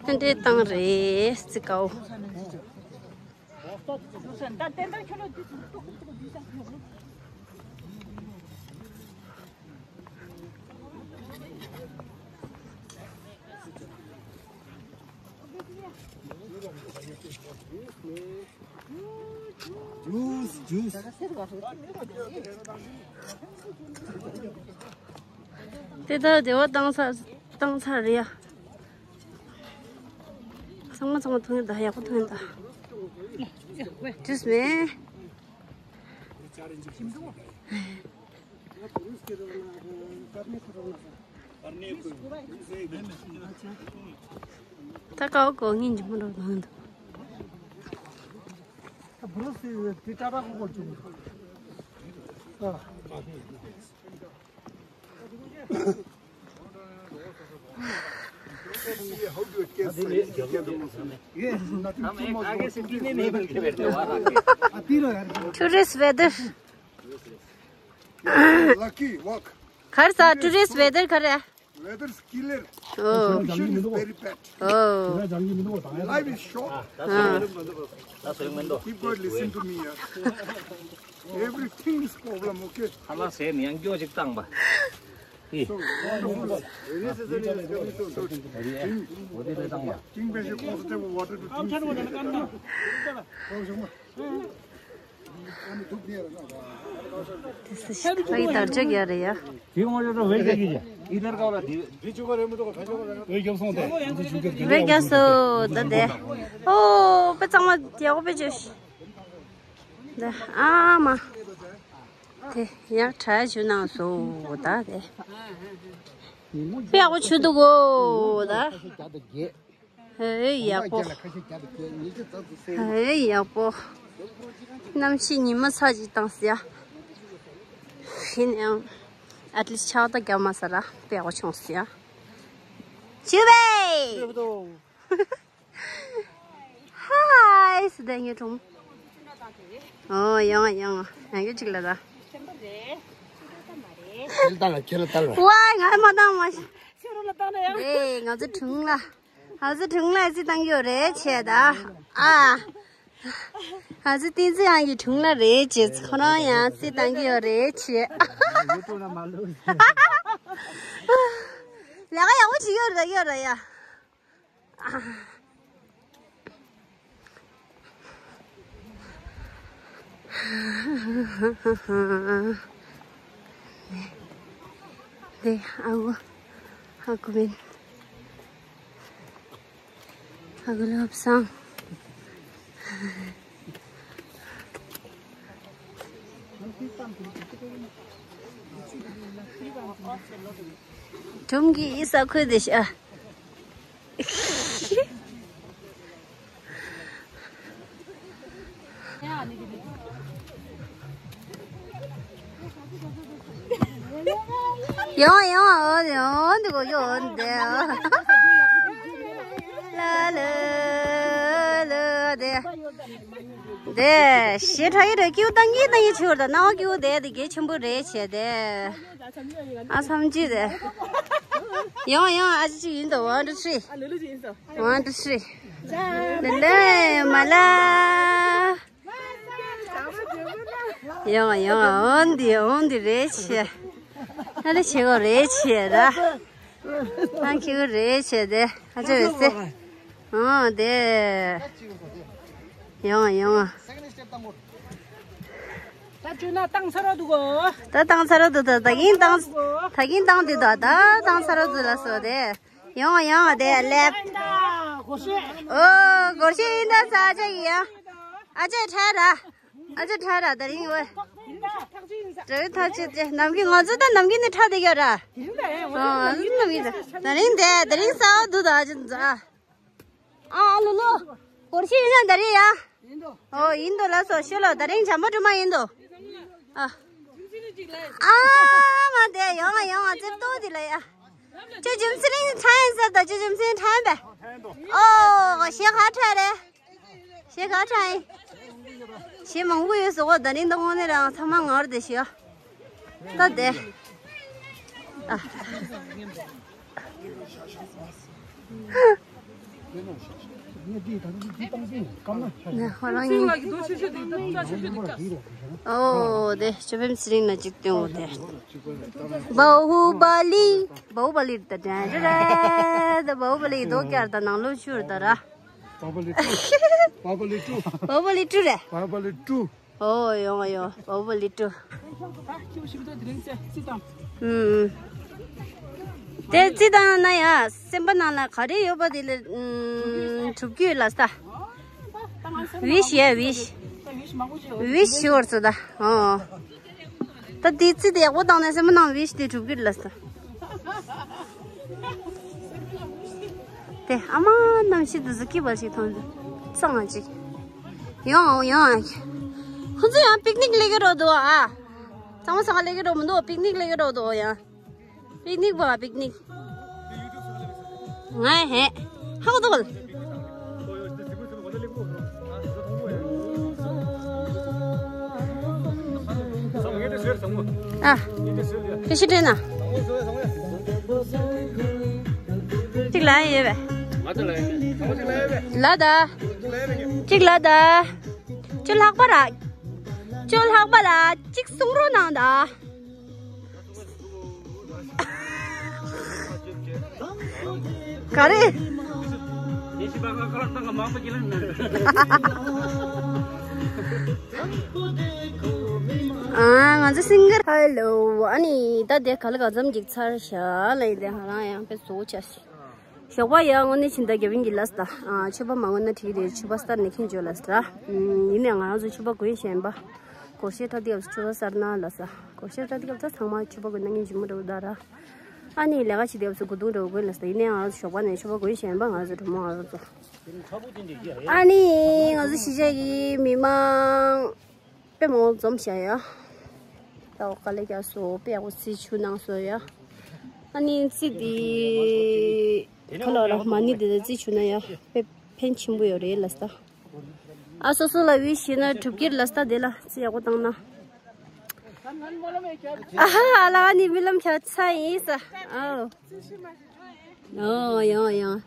ད་དེ་བཏང་རེད་ཙི་ཀའོ། ཇུས། ཇུས། དེ་ལྟར་བདེ་བ་བཏང་ཚར། བཏང་ཚར་རེད་ཡ། ཚང་མ་ཚང་མ་འཐུང་ཡོད་ད། ཡག་པོ་འཐུང་ཡོད་ད། ཇུས་མེད། ད་ཀའོ་ཀའོ་ངན་གྱི་མི་འགྲོ་ནང་འདུག हम एक आगे से पीने नहीं बल्कि बैठे हुआ आके। Tourist weather. Lucky walk. खर्च tourist weather Khare. Weather is killer. Oh. Condition is very bad. Oh. Life is short. हाँ। Keep going, listen to me, yeah. Everything is problem, okay? ཁ་ལག་ཟས་ནས་ཡང་སྐྱོ་ཅིག་བཏང་པ། King Bench concentrate water to drink. དེ་སུ་ཞིག་ཕ་གི་དར་ལྕོག་རྒྱག་རེད་ཡ། དེ་ངོ་ཡོད་ན་ཝེ་རྒྱག་གི་ཡ། ཨི་ལར་ཀ་ལ་དེ་ཝེ་རྒྱག་སོང་དེ། ཝེ་རྒྱག་སོང་ད་དེ། ཨོ་དཔེ་གཙང་མ་རྒྱག་གོ་དཔེ་བྱོས་ཤིག་ད་ཨ་མ། དེ་ཡག་གྲ་ཞུ་ནང་སོ་ད་དེ། དཔེ་ཡག་པོ་བྱུང་འདུག་གོ་ད། ཧེ་ཡག་པོ། ཧེ་ཡག་པོ། གནམ་གཤིས་ཉི་མ་ཚ་ཅིག་བཏང་སི་ཡ། ཡིན་ཡང་ཨེ་ཊི་ལིསི་ཊི་ཕྱག་རྟགས་བརྒྱབ་མ་ཟ་ར་དཔེ་ཡག་པོ་བྱུང་སི་ཡ། ཞུ་བེ། ཧའི་སི་ད་ངའི་གྲོང་། ཨོ་ཡོང་ཡོང་ཡང་གི་ཅིག་ལ་ད། ཁྱེད་ལ་ལྟ་ལ་ཁྱེད་ལ་ལྟ་ལ། ཝའི་ང་མ་བཏང་མ་ཤི། ཁྱེད་རོ་ལ་བཏང་ན་ཡང་། ཨེ་ང་ཚོ་གྲོང་ལ། ང་ཚོ་གྲོང་ལ་ཨེ་ཙི་བཏང་གི་ཡོད་རེད་བྱས་ད། ཨ། ང་ཚོ་བསྟན་འཛིན་ཨང་གི་གྲོང་ལ་རེད་བྱས་ཁོ་རང་ཡང་ཨེ་ཙི་བཏང་གི་ཡོད་རེད་བྱས། ཡུ་ཊུབ་ན་མ་ལུས། ལས་ཀ་ཡག་པོ་བྱེད་ཀྱི་ཡོད་རེད་ད་ཡོད་རེད་ཡ། ལེ་ཨ་གུ་ཨ་གུ་མིན་ཨ་གུ་ལོབ་སང་། སྒྲུང་གི་ས་ཁུལ་དེ་ཤ། ཡོང་ཡོང་འོ་ཡོང་འདི་གོ་ཡོང་འདི་ལ་ལ་ལ་དེ། དེ་ཞེ་དྲག་ཡོད་རེད། སྐྱིད་པོ་བཏང་གི་བཏང་གི་བྱེད་པར་ད་སྣང་བ་སྐྱིད་པོ་བསྡད་དེ་གལ་ཆེན་པོ་རེད་བྱས་ཏེ། ཨ་བསམ་གྱིས་དེ། ཡོང་ཡོང་ཨ་ཅེ་ཅིག་ཡིན་དོ། One two three. One two three. ལེ་ལེ་མ་ལ། ཡོང་ཡོང་འོན་ཏེ་འོན་ཏེ་རེད་བྱས། ཨ་རེ་བྱེད་གོ་རེད་བྱས་ར། ཨང་ཁྱི་གུ་རེད་བྱས་དེ་ཨ་ཅེ་རེད་སེ། ཨོ་དེ། ཡོང་ཡོང་། ད་བཅོས་ན་བཏང་ཚར་རོ་འདུག་གོ། ད་བཏང་ཚར་རོ་འདུག་ད་ད་གིན་བཏང་ད་གིན་བཏང་དུས་ད་ད་བཏང་ཚར་རོ་འདུག་ལ་སོ་དེ། ཡོང་ཡོང་དེ་ལེབ། ཨོ་སྒོར་གཞས་ཡིན་ད་ས་ཨ་ཅེ་ཡིན་ཡ། ཨ་ཅེ་ཁྲ་ར། ཨ་ཅེ་ཁྲ་ར་ད་རིང་འོ། དེ་ཐག་ཆོད་ཅེ་ནམ་གི་ང་ཚོ་ད་ནམ་གི་ནི་ཁྲ་དེ་ཡོད་ར། ཨོ་ནམ་གི་ད་ད་རིང་དེ་ད་རིང་ས་འོ་འདུག་ད་ཨ་ཅེ་ཛ། ཨ་ཨ་ལོ་ལོ། སྒོར་གཞས་ཡིན་ན་ད་རེད་ཡ། ཨོ་ཡིན་འདུག་ལ་སོ་ཤོད་ལོ། ད་རིང་བྱམས་པ་སྒྲོལ་མ་ཡིན་འདུག་ཨ། ཨ་མ་དེ་ཡོང་ང་ཡོང་ང་ཙེབ་ཏོ་དེ་ལ་ཡ། ཅོ་ཇིམ་སི་རིང་ཁྲ་ཡིན་ཟེར་ད་ཅོ་ཇིམ་སི་རིང་ཁྲ་ཡིན་པས། ཨོ་གཞས་ག་ཁྲ་རེད། གཞས་ག་ཁྲ་ཡིན། གཞས་མང་པོ་ཡོད་སོ་གོ། ད་རིང་ད་དངོས་གནས་རང་ཚང་མ་ངར་དེ་ཤི་ཡ། ད་དེ། ཨ། ཁོ་རང་ཡིན། ཨོ་དེ་ཅོ་བེམ་སི་རིང་ན་ཅིག་སྟོན་འོ་དེ། བའུ་བ་ལི། བའུ་བ་ལི་ད་དྲན་རེ་རེ། ད་བའུ་བ་ལི་རྡོ་བཀྱག་ད་ནང་ལོགས་ཤུར་ད་ར། བའུ་བ་ལི་ཀྲུ། བའུ་བ་ལི་ཀྲུ། བའུ་བ་ལི་ཀྲུ་རེད། བའུ་བ་ལི་ཀྲུ། ཨོ་ཡོང་ཡོང་བའུ་བ་ལི་ཀྲུ། ཨུམ། དེ་རྩི་བཏང་ན་ཡ་སེམས་པ་ནང་ལ་ག་རེ་ཡོད་པ་དེ་ལ་ཨུམ་གྲུབ་རྒྱུ་ལ་ས། ཝིཤ་ཡ་ཝིཤ། ཝིཤ་ཞུ་བར་ཚོ་ད། ཨོ། ད་དེ་རྩི་དེ་ཡག་པོ་བཏང་ནས་སེམས་པ་ནང་ཝིཤ་དེ་གྲུབ་རྒྱུ་ལ་ས། དེ་ཨ་མ་གནམ་གཤིས་འདི་ཟིག་སྐྱིད་པ་ཞིག་མཐོང་འདུག་ཚང་མ་ཅིག་ཡོང་ཡོང་། ཁོ་ཚོ་ཡང་པིག་ནིག་ལས་ཀྱི་རོ་འདུག་ཨ། ཚང་མ་ཚང་མ་ལས་ཀྱི་རོ་མི་འདུག་པིག་ནིག་ལས་ཀྱི་རོ་འདུག་ཡང་། པིག་ནིག་པ་པིག་ནིག་ང་ཧེ། ཧ་གོ་འདུག་ཨ། ཁྱེད་ཤི་དྲན་ན། གཅིག་ལ་ཡོད་པས། ལ་ད། གཅིག་ལ་ད། ཅོ་ལྷག་པ་ར། ཅོ་ལྷག་པ་ར་གཅིག་གསུང་རོགས་གནང་ད། ག་རེ། ཨ་ང་ཚོ་སིང་གར། ཧེ་ལོ། ཨ་ནི་ད་དེ་ག་ལ་ག་ཙམ་ཅིག་ཚར་ཤག་ལ་ཡིན་དེ་ཧ་རང་ཡང་དཔེ་བཟོ་བྱ་ཞིག་ཞོགས་པ་ཡ་དངོས་གནས་ཕྱི་ཟླ་བརྒྱད་པའི་གི་ལ་སྟ། ཨ་ཆོས་པ་མ་དངོས་གནས་བྲིས་རེད། ཆོས་པ་སྟར་ནས་ཁྱིན་ཇོ་ལ་སྟ། ཡིན་ནའང་ང་རང་ཚོ་ཆོས་པ་དགོན་གཞན་པ། སྒོར་གཞས་འཁྲབ་དུས་སྐབས་སུ་ཆོས་པ་སར་ན་ལ་ས། སྒོར་གཞས་འཁྲབ་དུས་སྐབས་ད་ཚང་མ་ཆོས་པ་དགོན་ན་ངན་ཇི་མོ་འདྲ་བོ་ད་ར། ཨ་ནི་ལས་ཀ་བྱེད་དུས་སྐབས་སུ་གོ་དུང་འདྲ་བོ་དགོན་ལ་སྟ། ཡིན་ནའང་ང་ཚོ་ཞོགས་པ་ནས་ཆོས་པ་དགོན་གཞན་པ་ང་ཚོ་གྲོགས་མོ་ང་རང་ཚོ། ཨ་ནི་ང་ཚོ་གཞིས་ཆགས་ཀྱི་མི་མང་དཔེ་མང་པོ་འཛོམས་བཞག་ཡ། ད་འོ་དཀའ་ལས་རྒྱག་སོ། དཔེ་ཡག་པོ་རྩིས་ཆུ་གནང་སོ་ཡ། ཨ་ནི་རྩིས་འདི་ཁ་ལོ་ར་མ་ཎི་འདི་ལ་རྩིས་ཆུ་ན་ཡ་དཔེ་ཕན་ཆེན་པོ་ཡོད་རེད་ལ་ས། ཨ་སོ་སོ་ལ་འོས་ཤེས་ན་གྲུབ་ཀྱི་རེད་ལ་ས། དེ་ལ་རྩིས་ཡག་པོ་བཏང་ན། ཨ་ཧ་ཨ་ལ་ཨ་ནི་རྨི་ལམ་ཁྱད་ཚ་ཡིན་ས། ཨོ། ཡང་ཡང་ཡང་།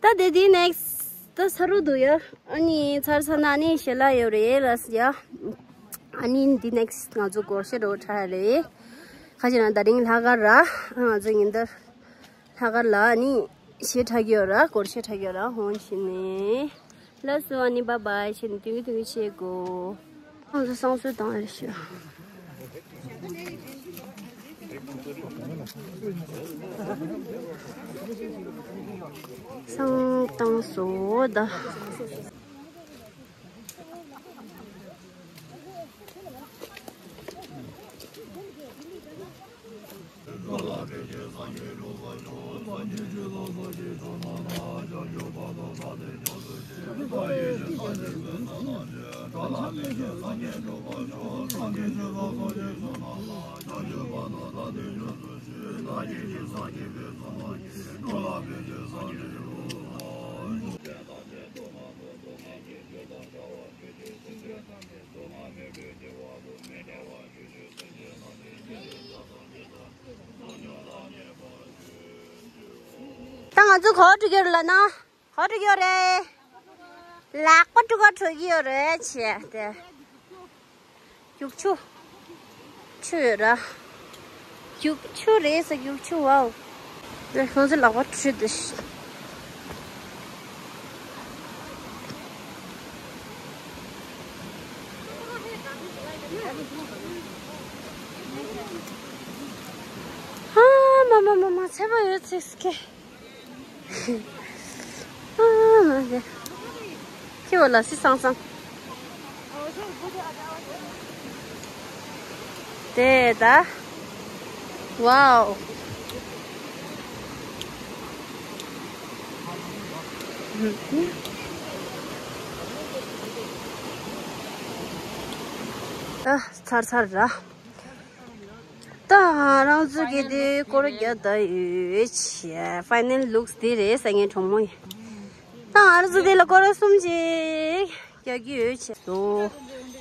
ད་དེ་དེ་ནེག་སི་ད་ཚར་རུ་འདུག་ཡ། ཨ་ནི་ཚར་ཚར་ན་ཨ་ནི་ཞལ་ལག་ཡོད་རེད་ལ་ཡ། ཨ་ནི་འདི་ནེག་སི་ང་ཚོ་སྒོར་གཞས་འགྲོ་འཁྲབ་རེད། ཁ་ཅིག་ན་ད་རིང་ལྷག་དཀར་ར། ང་ཚོ་ཉིན་ལྟར་ལྷག་དཀར་ལ་ཨ་ནི་གཞས་འཁྲབ་ཀྱི་ཡོད་ར། སྒོར་གཞས་འཁྲབ་ཀྱི་ཡོད་ར། ཧོན་ཤི་ནི། ལགས་སོ་ཨ་ནི་བཱའི་བཱའི་བྱས་ནས་དུས་ཀྱི་དུས་ཀྱི་བྱེད་དགོས། ང་ཚོ་བསང་གསོལ་བཏང་ཡ་ཞུ། བསང་བཏང་སོ་ད། ད་ང་ཚོ་ག་པར་འགྲོ་གི་ཡོད་རེད་ལབ་ན། ག་པར་འགྲོ་གི་ཡོད་རེད། ལག་པ་འགྲོ་ག་འགྲོ་གི་ཡོད་རེད་བྱས་ཏེ། རྒྱུག་ཆུ། ཆུ་ཡོད་ར། རྒྱུག་ཆུ་རེད་ཟེར། རྒྱུག་ཆུ། ཝའོ། དེ་ཁོང་ཚོ་ལག་པ་འཁྲུད་དེ། ཧ་མ་མ་མ་མ་ཚད་པ་ཡོད་ཚིག་སྐད། ཨ་མ་དེ། ཁྱི་བ་ལ་སི་སང་སང་། དེ་ད། ཝའོ། ད་ཚར་ཚར་ར། ད་ང་རང་ཚོ་གི་དེ་སྐོར་རྒྱག་ད་ཡོད་ཆེ། ཕའི་ནལ་ལུགས་དེ་རེད་ས། ངའི་གྲོགས་མོ་ཡིན། ད་ང་རང་ཚོ་དེ་ལ་སྐོར་གསུམ་ཅིག་རྒྱག་གི་ཡོད་ཆེ། སོ།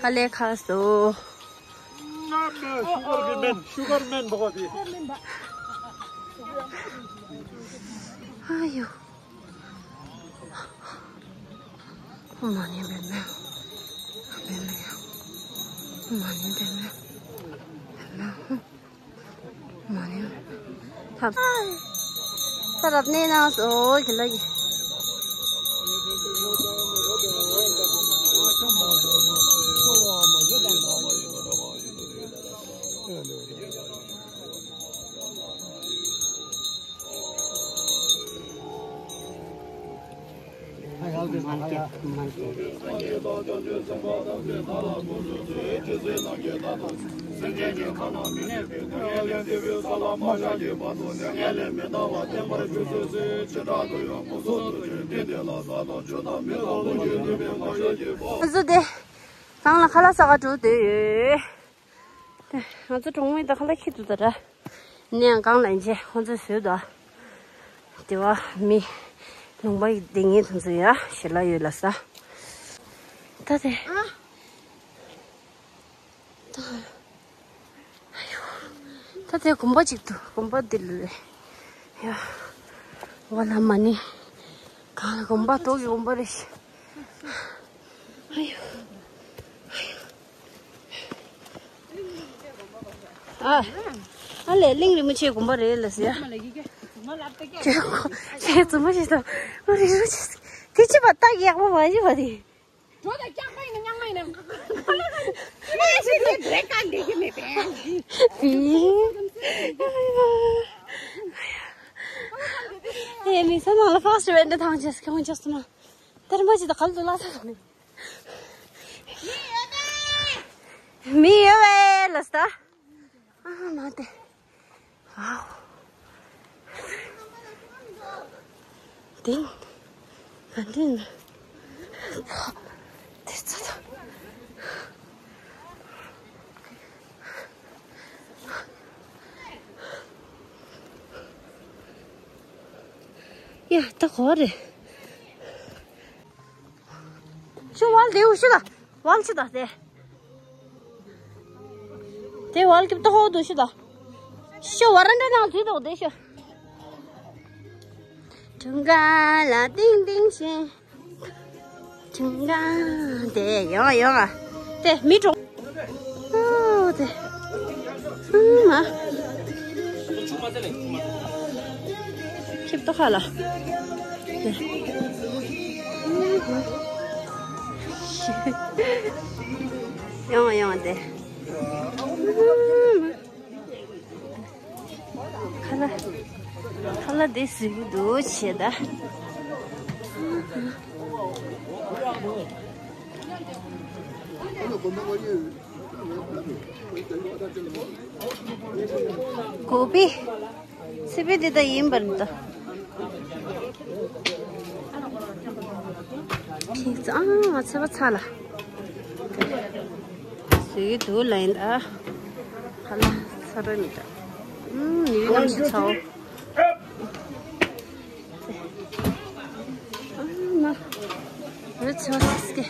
ཁ་ལས་ཁ་སོ། ཤུ་གར་གི་སྨན། ཤུ་གར་སྨན་འདུག་ག་དེ། ཨ་ཡོ། མ་ཎི་པདྨེ། པདྨེ། མ་ཎི་པདྨེ། པདྨེ། མ་ཎི། ཐབས། ས་རབ་གནས་ན་སོ་གི་ལ་གི། ང་ཚོ་དེ་གང་ལ་ཁ་ལག་ཟ་ག་འགྲོ་འདོད་ཡོད། ང་ཚོ་གྲོང་མི་དང་ཁ་ལག་ཁྱི་འདུག་ད་ར། ནས་ཡང་གང་ལ་འཇེ་ཁོང་ཚོས་བཟོས་དོ། དེ་བ་མི་ལུང་པ་ཡི་དེ་ངའི་དུང་ཚོ་ཡ་ཞེ་ལ་ཡོད་ལ་ས། ད་དེ། ད། ཨ་ཡོ། ད་དེ་དགོན་པ་ཅིག་འདུག་དགོན་པ་འདི་ལ་ལས། ཡ། ཝ་ལ་མ་ཎི། གང་ལ་དགོན་པ་ཏོག་གི་དགོན་པ་རེད། ཨ་ཡོ། ཨ། ཨ་ལས་གླིང་རིན་པོ་ཆེའི་དགོན་པ་རེད་ལ་ཟེར། ཁྱེད་ཁོ་ཁྱེད་རྩོམ་པ་ཞིག་དང་རི་རུ་ཆེ་དེ་ཅི་པ་ཏག་ཡག་པོ་མ་ཡིན་པ་དེ། འགྲོ་ད་སྐྱག་པ་ཡིན་ན་རྙང་མ་ཡིན་ན། ཁ་ལ་ཁ་ལ་ཁ་ལ་ཁ་ལ་ཁ་ལ་འདྲེ་ག་འདྲེ་གི་མེད་པས། ཨེ་མི་ས་ནང་ལ་ཕ་སི་ཝེན་ད་ཐང་ཅེས་ཁྱོང་ཅེས་ན། དར་མ་ཅི་ད་གལ་དུ་ལ་ས་ནི། མི་ཡོད་པས་ལ་སྟ། ཨ་མ་དེ། ཨའོ། དེ། ཨ་དེ། དེ་ཚོ་དང་། ཡ་ད་གོ་རེད། ཤོ་ཝལ་དེ་འུ་ཤི་ད། ཝལ་ཤི་ད་དེ། དེ་ཝལ་ཀིབ་ཏོ་ཧོ་དུ་ཤི་ད། ཤོ་ཝ་རན་ད་ནང་དུ་དོ་དེ་ཤོ། ཁྲུང་ཀ་ལ་ཏིང་ཏིང་ཤིང་། ཁྲུང་ཀ་དེ་ཡོང་ཡོང་ཨ། དེ་མི་གྲོང་། ཨོ་དེ། ཨུམ་མ། ཁྱིབ་ཏོ་ཁ་ལ། དེ། ཡོང་ཡོང་དེ། ཨུམ་མ། ཁ་ལ། ཁ་ལ་དེ་ཟིག་འདུག་བྱེད་ད། ཀོ་པི། སི་པི་འདི་ད་ཡིན་པར་འདུག་ཁྱེད་ཚོ་ཨ་ང་ཚོ་བ་ཚ་ལ། སུའི་དུ་ལ་ཡིན་ད། ཧ་ལ་ཚ་རོ་མི་ད། ཨུམ་ནི་ནམ་ཞིག་ཚའོ། ཨ་མ། རི་ཚོ་སི་སི་ཀེ།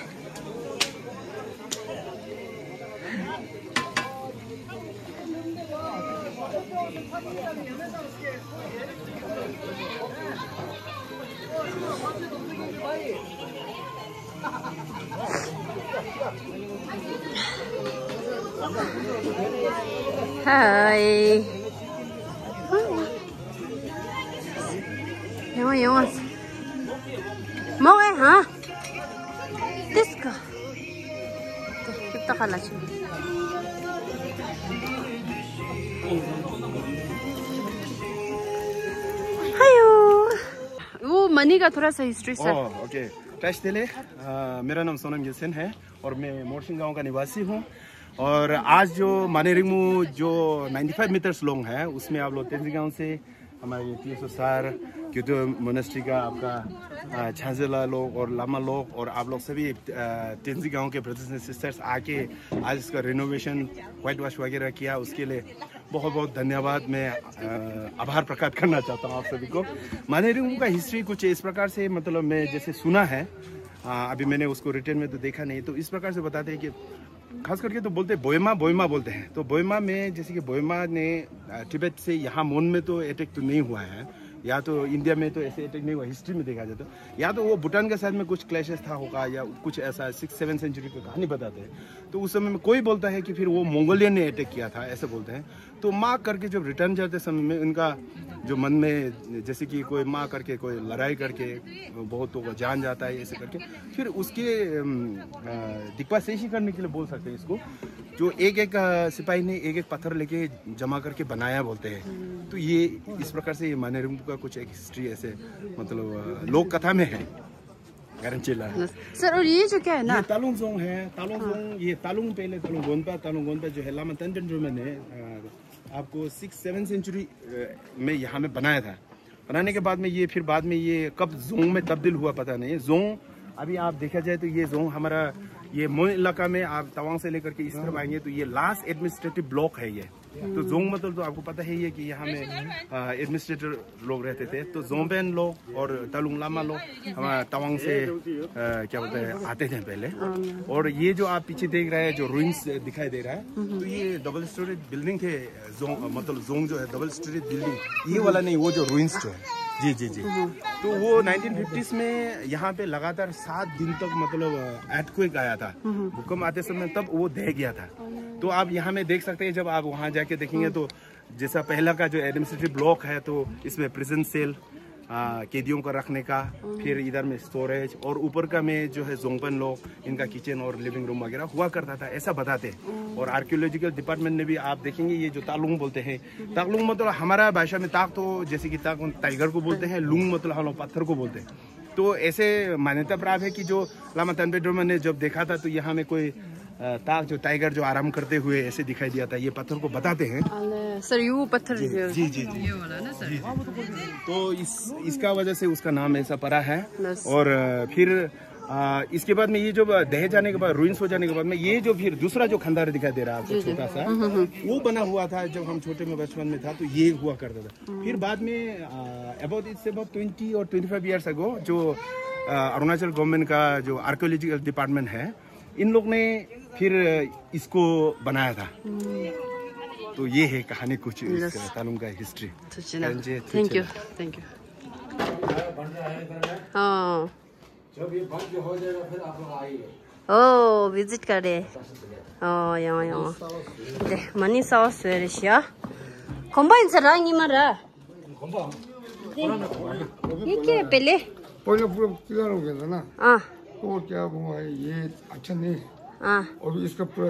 ཧའི། ཡོང་ཡོང་། མོ་ཨེ་ཧ། དིས་ཀ། ཏོ་ཁྱིབ་ཏོ་ཁ་ལ་ཆུ། ཧ་ཡོ། वो मनी का थोड़ा सा history sir. Okay. Tashi Delek, अ, मेरा नाम सोनम गिल्सेन है और मैं मोरशिंग गांव का निवासी हूँ। और आज जो माने रिंगमू जो नाइंटी फ़ाइव मीटर्स लॉन्ग है, उसमें आप लोग तेंजिंग गांव से हमारे टीएसओ सर, क्योटो मोनेस्ट्री का आपका, अ, छांजेला लोग और लामा लोग और आप लोग सभी, अ, तेंजिंग गांव के ब्रदर्स एंड सिस्टर्स आके आज इसका रिनोवेशन, व्हाइट वॉश वगैरह किया, उसके लिए बहुत बहुत धन्यवाद। मैं, अ, आभार प्रकट करना चाहता हूँ आप सभी को। माने रिंगमू का हिस्ट्री कुछ इस प्रकार से, मतलब, मैं जैसे सुना है, अ, अभी मैंने उसको रिटन में तो देखा नहीं, तो इस प्रकार से बताते हैं कि खास करके तो बोलते हैं बोयमा, बोयमा बोलते हैं। तो बोयमा में, जैसे कि बोयमा ने, अ, तिब्बत से यहाँ मोन में तो अटैक तो नहीं हुआ है, या तो इंडिया में तो ऐसे अटैक नहीं हुआ, हिस्ट्री में देखा जाए तो। या तो वो भूटान के साथ में कुछ क्लैशेस था होगा, या कुछ ऐसा सिक्स सेवन सेंचुरी की कहानी बताते हैं। तो उस समय में कोई बोलता है कि फिर वो मंगोलियन ने अटैक किया था, ऐसे बोलते हैं। तो माँ करके जब रिटर्न जाते समय में उनका जो मन में, जैसे कि कोई माँ करके कोई लड़ाई करके बहुत लोगों का जान जाता है, ऐसे करके फिर उसके, अम, अ, दिक्पासेशी करने के लिए बोल सकते हैं इसको, जो एक एक, अ, सिपाही ने एक एक पत्थर लेके जमा करके बनाया बोलते हैं। तो ये इस प्रकार से ये माने रिंगमू का कुछ एक हिस्ट्री ऐसे, मतलब, अ, लोक कथा में है। गारंचेला। सर, और ये जो क्या है ना? ये तालुंग जोंग है, तालुंग हाँ। जोंग, ये तालुंग, पहले तालुंग गोनपा, तालुंग गोनपा जो है लामा तंजन रोमन ने, अ, आपको सिक्स सेवन सेंचुरी, अ, में यहाँ में बनाया था। बनाने के बाद में ये, फिर बाद में ये कब जोंग में तब्दील हुआ पता नहीं। जोंग अभी आप देखा जाए तो ये जोंग हमारा, ये मोन इलाका में आप तवांग से लेकर के इस तरफ आएंगे तो ये लास्ट एडमिनिस्ट्रेटिव ब्लॉक है ये। तो जोंग मतलब तो आपको पता है ये कि यहाँ में, अ, एडमिनिस्ट्रेटर लोग रहते थे, तो जोंगबेन लोग और तालुंग लामा लोग हमारा तवांग से, अ, क्या बोलते हैं, आते थे पहले। और ये जो आप पीछे देख रहे हैं, जो रूइंस दिखाई दे रहा है, तो ये डबल स्टोरी बिल्डिंग थे। जोंग, मतलब जोंग जो है, डबल स्टोरी बिल्डिंग, ये वाला नहीं, वो जो रूइंस जो है। जी, जी, जी। तो वो नाइनटीन फिफ्टीज़ में यहाँ पे लगातार सात दिन तक, मतलब, अर्थक्वेक आया था, भूकंप आते समय, तब वो ढह गया था। तो आप यहाँ में देख सकते हैं, जब आप वहाँ जाके देखेंगे तो जैसा पहला का जो एडमिनिस्ट्रेटिव ब्लॉक है, तो इसमें प्रिजन सेल, आ, कैदियों को रखने का, फिर इधर में स्टोरेज, और ऊपर का में जो है जोंगपन लोग, इनका किचन और लिविंग रूम वगैरह हुआ करता था, ऐसा बताते हैं। और आर्कियोलॉजिकल डिपार्टमेंट ने भी, आप देखेंगे, ये जो तालुंग बोलते हैं, ताकलुंग मतलब हमारा भाषा में ताक तो जैसे कि ताक टाइगर को बोलते हैं, लुंग मतलब हम लोग पत्थर को बोलते हैं। तो ऐसे मान्यता प्राप्त है कि जो लामा तनपे ड्रोमा ने जब देखा था, तो यहाँ में कोई, अ, ताक जो टाइगर जो आराम करते हुए ऐसे दिखाई दिया था, ये पत्थर को बताते हैं। अले, सर, यू पत्थर जी, जो जी, जी, जी। ये वाला ना, सर? जी, जी। तो इस, इसका वजह से उसका नाम ऐसा पड़ा है। बस। और, अ, फिर, अ, इसके बाद में ये जब दह जाने के बाद, रूइंस हो जाने के बाद में, ये जो फिर दूसरा जो खंडहर दिखाई दे रहा है आपको, जी, जी। छोटा सा, हम्म, हम्म, हम्म। वो बना हुआ था जब हम छोटे में बचपन में था, तो ये हुआ करता था। फिर बाद में, अ, about, it's about twenty or twenty five years ago, जो, अ, अरुणाचल गवर्नमेंट का जो आर्कियोलॉजिकल डिपार्टमेंट है, इन लोग ने फिर इसको बनाया था। तो ये है कहानी कुछ इस यस। तालुंग का हिस्ट्री। थुचिना। Thank you, thank you. हाँ। जब ये बंद हो जाएगा, फिर आप लोग आइए। ओ, भिजिट गरे। ओ, या, या। दे, मनी साउथ स्वेरिशिया। कम्बाइन सर, रांगी मरा। दे, ये के पहले? पहले पूरा क्लियर हो गया था ना। हाँ। तो क्या हुआ है, ये अच्छा नहीं। हाँ। और इसका पूरा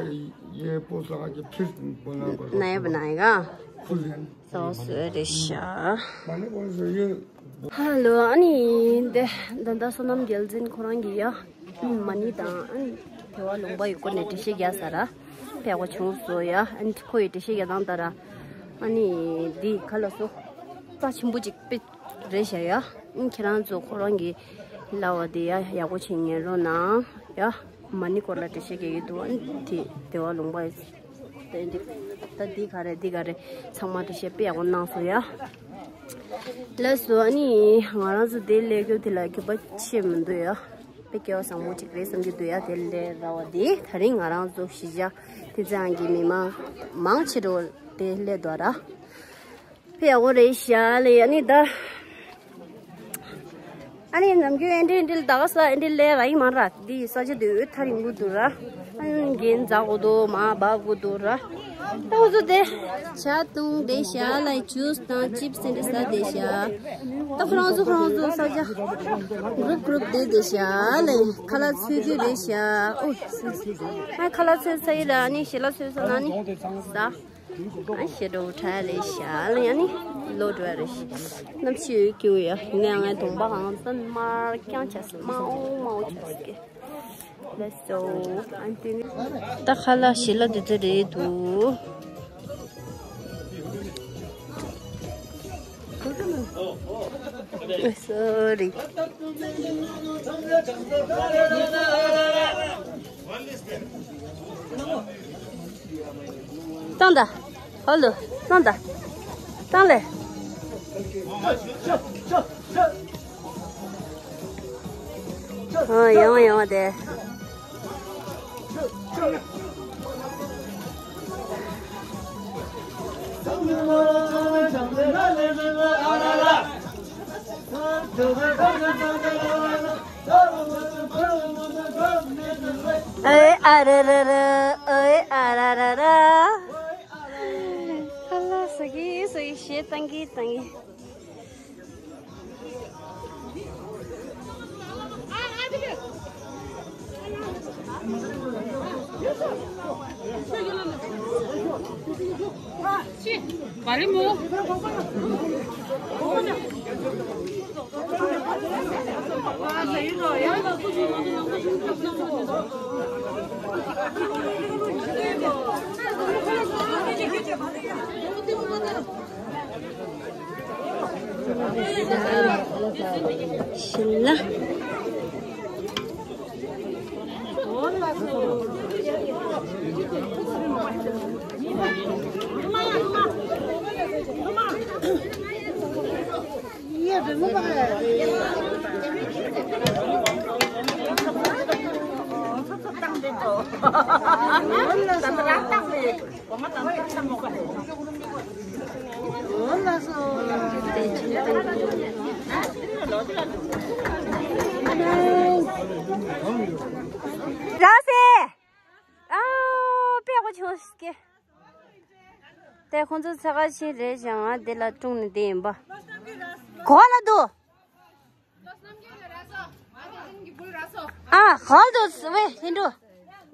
ये पोस्ट लगा के फिर बना पड़ेगा। नया बनाएगा। Full hand. साउथ स्वेरिशिया। माने कौन सा ये? हेलो, अनि दे, दन्दा सोनम गेलजिन खोरांगिया। मनी दा, अनि देवा लुंगबा युको ने टिशे गया सारा। प्यागो छुं सोया, अनि खोई टिशे गया दान तारा। अनि दी खलो सो। ता छिम्बु जिक पे रेशा या। अनि खेरान जो खोरांगी लावा दिया, यागो छिंगे रो ना। या, मनी कोला टिशे गया दो, अनि दी, देवा लुंगबा ད་འདི་ད་འདི་ག་རེ་འདི་ག་རེ་ཚང་མ་འདི་བཤད་པའི་ཡག་པོ་གནང་སོང་ཡ། ལགས་སོ། ཨ་ནི་ང་རང་ཚོ་དེ་ལས་སྐྱོ་དེ་ལ་སྐྱོ་པ་ཆེ་མི་འདུག་ཡ། དཔེ་སྐལ་བ་བཟང་པོ་ཅིག་རེད་བསམ་གྱི་འདུག་ཡ། དེ་ལས་ར་བ་དེ་ད་རིང་ང་རང་ཚོ་གཞིས་ཆགས་དེ་ཚང་གི་མི་མང་མང་ཆེ་རོ་དེ་སླེབས་འདུག་ར། ཕེ་ཡག་པོ་རེད་ཤག་ལེ། ཨ་ནི་ད། ཨ་ནི་ནམ་རྒྱུན་ཨེ་འདྲ་ཨེ་འདྲ་ད་ག་ས་ཨེ་འདྲ་ལས་ར་ཡིན་མ་ར། འདི་ས་ཆ་འདི་འོད་ཐ་རིང་པོ་འདུག་ར། ཨ་ནི་རྒན་འཛག་གོ་འདུག་མ་འབབ་གོ་འདུག་ར། ད་ཁོ་ཚོ་དེ་ཇ་བཏུང་བསྡད་ཤག་ལེ། ཇུས་དང་ཅིབ་སི་ཨེ་འདྲ་ཟ་བསྡད་ཤག་ད་ཁོ་རང་ཚོ་ཁོ་རང་ཚོ་ས་ཆ་གུ་རུབ་གུ་རུབ་བསྡད་བསྡད་ཤག་ལེ། ཁ་ལག་འཚོལ་གྱི་རེད་ཤག་ཨོ་སི་སི། ཨ་ཁ་ལག་འཚོལ་ཚར་ཡིན་ར། ཨ་ནི་ཞལ་ལག་འཚོལ་ཚར་ན་ནི་ཟ། ཨ་ཤེ་རོ་ཁྲ་ལེ་ཤ་ལེ་ཡ་ནི་ལོ་དྲ་རེ་ཤི། གནམ་གཤིས་སྐྱིད་པོ་ཡ། ཡིན་ནའང་ངའི་གདོང་པ་གང་ཙམ་དམར་རྐྱང་ཆགས་སི། དམར་འོང་དམར་འོང་ཆགས་སི་ཀེ། ལེ་སོ། ཨན་ཏི་ནི། ད་ཁ་ལག་ཞི་ལ་དེ་ཚོ་རེད་འདུག་སོ་རི། བཏང་ད། ཧོ་ལོ། བཏང་ད། བཏང་ལེ། ཨ་ཡང་ཡང་དེ། ཨེ་ཨ་ར་ར་ར། ཨེ་ཨ་ར་ར་ར། ཨ་ལ་ས་གི་ས་གི་ཞེ་བཏང་གི་བཏང་གི། ཤིན་ལ། ར་སེ། ཨ། པེ་གོ་ཆོས་ཀེ། དེ་ཁོང་ཚོ་ཚ་ཁ་ཆེ་རེད་ཞེས་ང་དེ་ལ་དྲུང་ནས་དེ་ཡིན་པ། གོ་ལ་འདུག་ཨ་གོ་ལ་འདུག་ཝེ་ཧིན་དུ།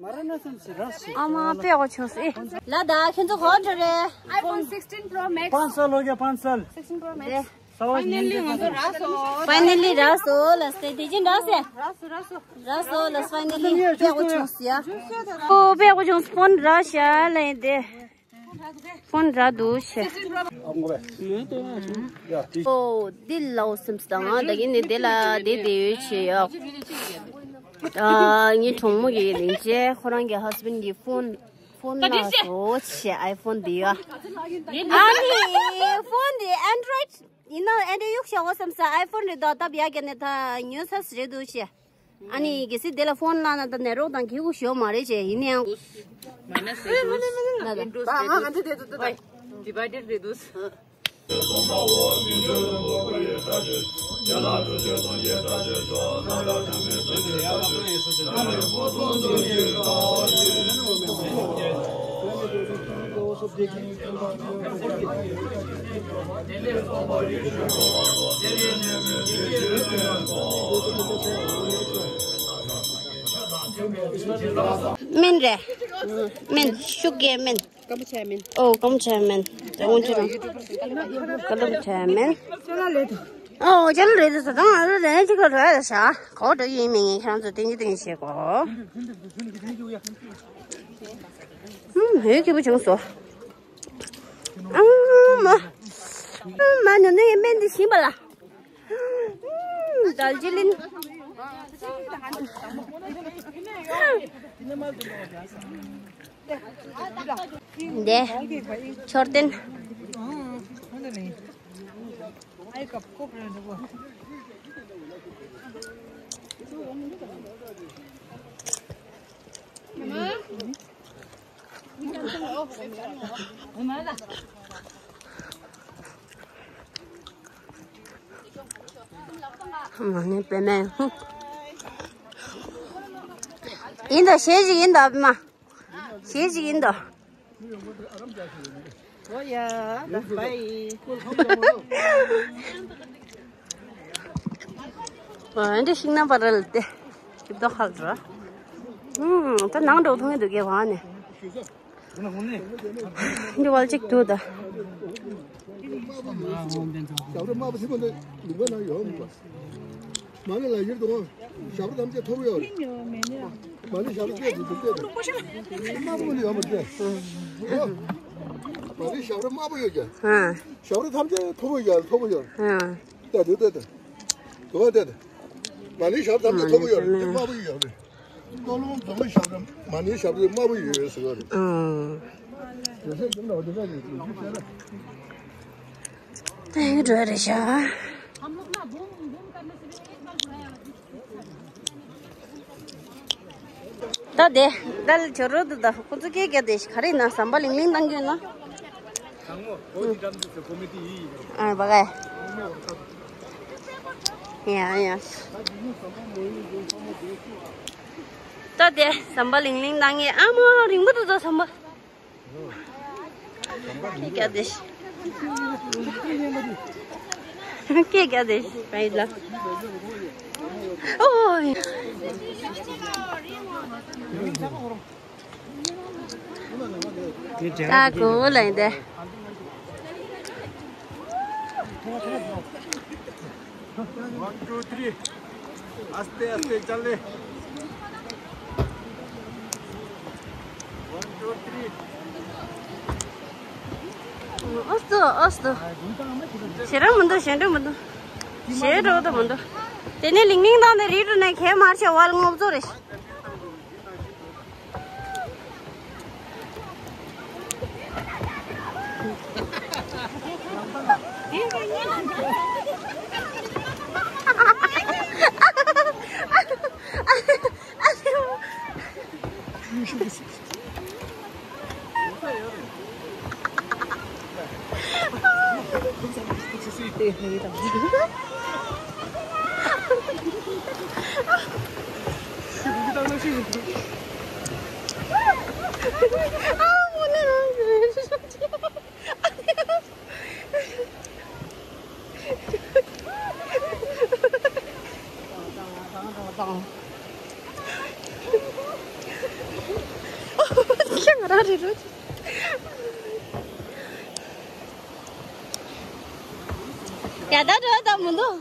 ང་རང་ན་སམ་སི་ར་སི། ཨ་མ་དཔེ་གོ་ཆུང་སི། ལ་ད་ཁྱོད་ཚོ་གོ་འགྲོ་རེད། iPhone sixteen Pro Max. पाँच साल हो गया, पाँच साल। Sixteen Pro Max. सवाल नहीं है। Finally རག་སོང་ལ་སི་དེ་ཅིན་རག་སེ། རག་སོང་། རག་སོང་ལ་སི་finally དཔེ་གོ་ཆུང་སི་ཡ། ཨོ་དཔེ་གོ་ཆུང་སི་ཕོན་རག་ཤག་ལ་ཡིན་དེ། ཕོན་རག་འདུག་ཤེ། ཨོ་འདི་ལའོ་སིམ་སི་དང་ང་ད་གིན་ནི་དེ་ལ་དེ་དེ་ཡོད་ཆེ་ཡོག་ཨ་ངའི་གྲོགས་མོ་གི་ལིན་ཅེ་ཁོ་རང་གི་ཧ་སི་བེན་གི་ཕོན་ཕོན་ལ་སོ་ཆེ་ཨའི་ཕོན་དེ་ཡོད། ཨ་ནི་ཕོན་དེ་ཨན་ཌོ་རོ་ཡིད་ཡིན་ནོ་ཨན་ཌོ་རོ་ཡིད་ཤོག་གོ་སམ་ས། ཨའི་ཕོན་རེད་དོ་སྟབས་ཡག་གི་ནས་ད་ཉོ་ས་རེད་འདུག་ཤེ། ཨ་ནི་གལ་སྲིད་དེ་ལ་ཕོན་བླངས་ན་ད་ནད་རོགས་དང་གི་གུ་ཞོ་མ་རེད་ཅེས་ཡིན་ནའང་། མ་ན་སེ་དུས། ད་ང་ང་འདི་དེ་དུ་དུ་དུ་ཌི་བའི་ཌེཌ་རེད་འདུག་སྨན་རེད། སྨན་ཤུགས་ཀྱི་སྨན། ཀམ་བུ་ཆའི་སྨན། ཨོ་ཀམ་བུ་ཆའི་སྨན། ད་སྔོན་ཆད་རང་ཀམ་བུ་ཆའི་སྨན། ཨོ་ཅ་ལག་རེད་ཟེར་དང་ཨ་རོ་རེན་ཅིག་ག་རོ་ཡ་ཤ་གོ་འགྲོ་ཡིན་མིན་ངས་ཁྱེད་རང་ཚོ་ཏིང་ཅི་ཏིང་བྱེད་གོ། ཧུམ་ཧོད་སྐྱིད་པོ་བྱུང་སོ། ཨ་མ། ཨ་མ་ནུ་ནུ་ཡི་སྨན་འདི་ཤིང་པ་ལ། དཱར་ཇི་ལིང་། འདི་མཆོད་རྟེན། མ་ཎི་པདྨེ། ཡིན་ད་ཞེ་ཞིག་ཡིན་ད་པདྨ། ཞེ་ཞིག་ཡིན་ད། ཨོ་ཡ། ད་བའི། ཨ་འདྲ་ཤིང་ནགས་པ་རེད་ལ་དེ། སྐྱིད་པོ་ཁག་འགྲོ། ཨུམ། ད་ནང་འགྲོ་ཐུབ་ཀྱི་འདུག་གས་བ་ནས། འདི་བལ་ཅིག་འདུག་ད། ཞབས་ར་དམར་པོ་ཞིག་པོ་འདི་ལུང་པ་ན་ཡོད་མ་རེད། མ་ཎི་ལ་ཡིར་དུ་ཞབས་ར་ཐམས་ཅད་མཐོ་པོ་ཡོད་རེད། མ་ཎི་ཞབས་ར་བཅད་དུ་བཅད་དུ་དམར་པོ་འདི་ཡོད་མ་རེད། མ་ཎི་ཞབས་ར་དམར་པོ་ཡོད་ཀྱང་ཞབས་ར་ཐམས་ཅད་མཐོ་པོ་ཡོད་རེད། མཐོ་པོ་ཡོད་རེད། ལྟ་དུ་ལྟ་དུ། དུ་བ་ལྟ་དུ། མ་ཎི་ཞབས་ར་ཐམས་ཅད་མཐོ་པོ་ཡོད་རེད། འདི་དམར་པོ་ཡོད་རེད། སྟོད་ལུང་འཛོམས་པའི་ཞབས་ར་མ་ཎིའི་ཞབས་ར་དམར་པོ་ཡོད་ཟེར་བ་རེད། ཨང་། དེ་འགྲོ་རེད་ཤག་ད་དེ་ད་ལ་བྱོ་རོག་ཏུ་ད་ཁོ་ཚོ་སྐད་རྒྱག་དེ་ག་རེ་ཡིན་ན་ཟམ་པ་ལིང་ལིང་བཏང་གི་ཡོད་ན། ཨ་བ་ག་ཡ་ཡ། ད་དེ་ཟམ་པ་ལིང་ལིང་བཏང་ངེ་ཨ་མ་རིང་པོ་འདུག་ད་ཟམ་པ། སྐད་རྒྱག་དེ། སྐད་རྒྱག་དེ་བའི་ལ། ཨོ། ད་གོ་ལ་ཡིན་ཏེ། One, two, three. Aste, aste, chale. One, two, three. ཨོ་སྟོ། ཨོ་སྟོ། ཞེ་དྲག་མི་འདུག་ཞེ་དྲག་མི་འདུག་ཞེ་དྲག་ཏུ་མི་འདུག་དེ་ནས་ལིང་ལིང་དང་དེ་རིགས་དྲུག་ནས་ཁྱེད་མར་ཆེ་བ་ལ་ངོ་བཙོ་རེད། ཡ་ད་འགྲོ་ད་མི་འདུག་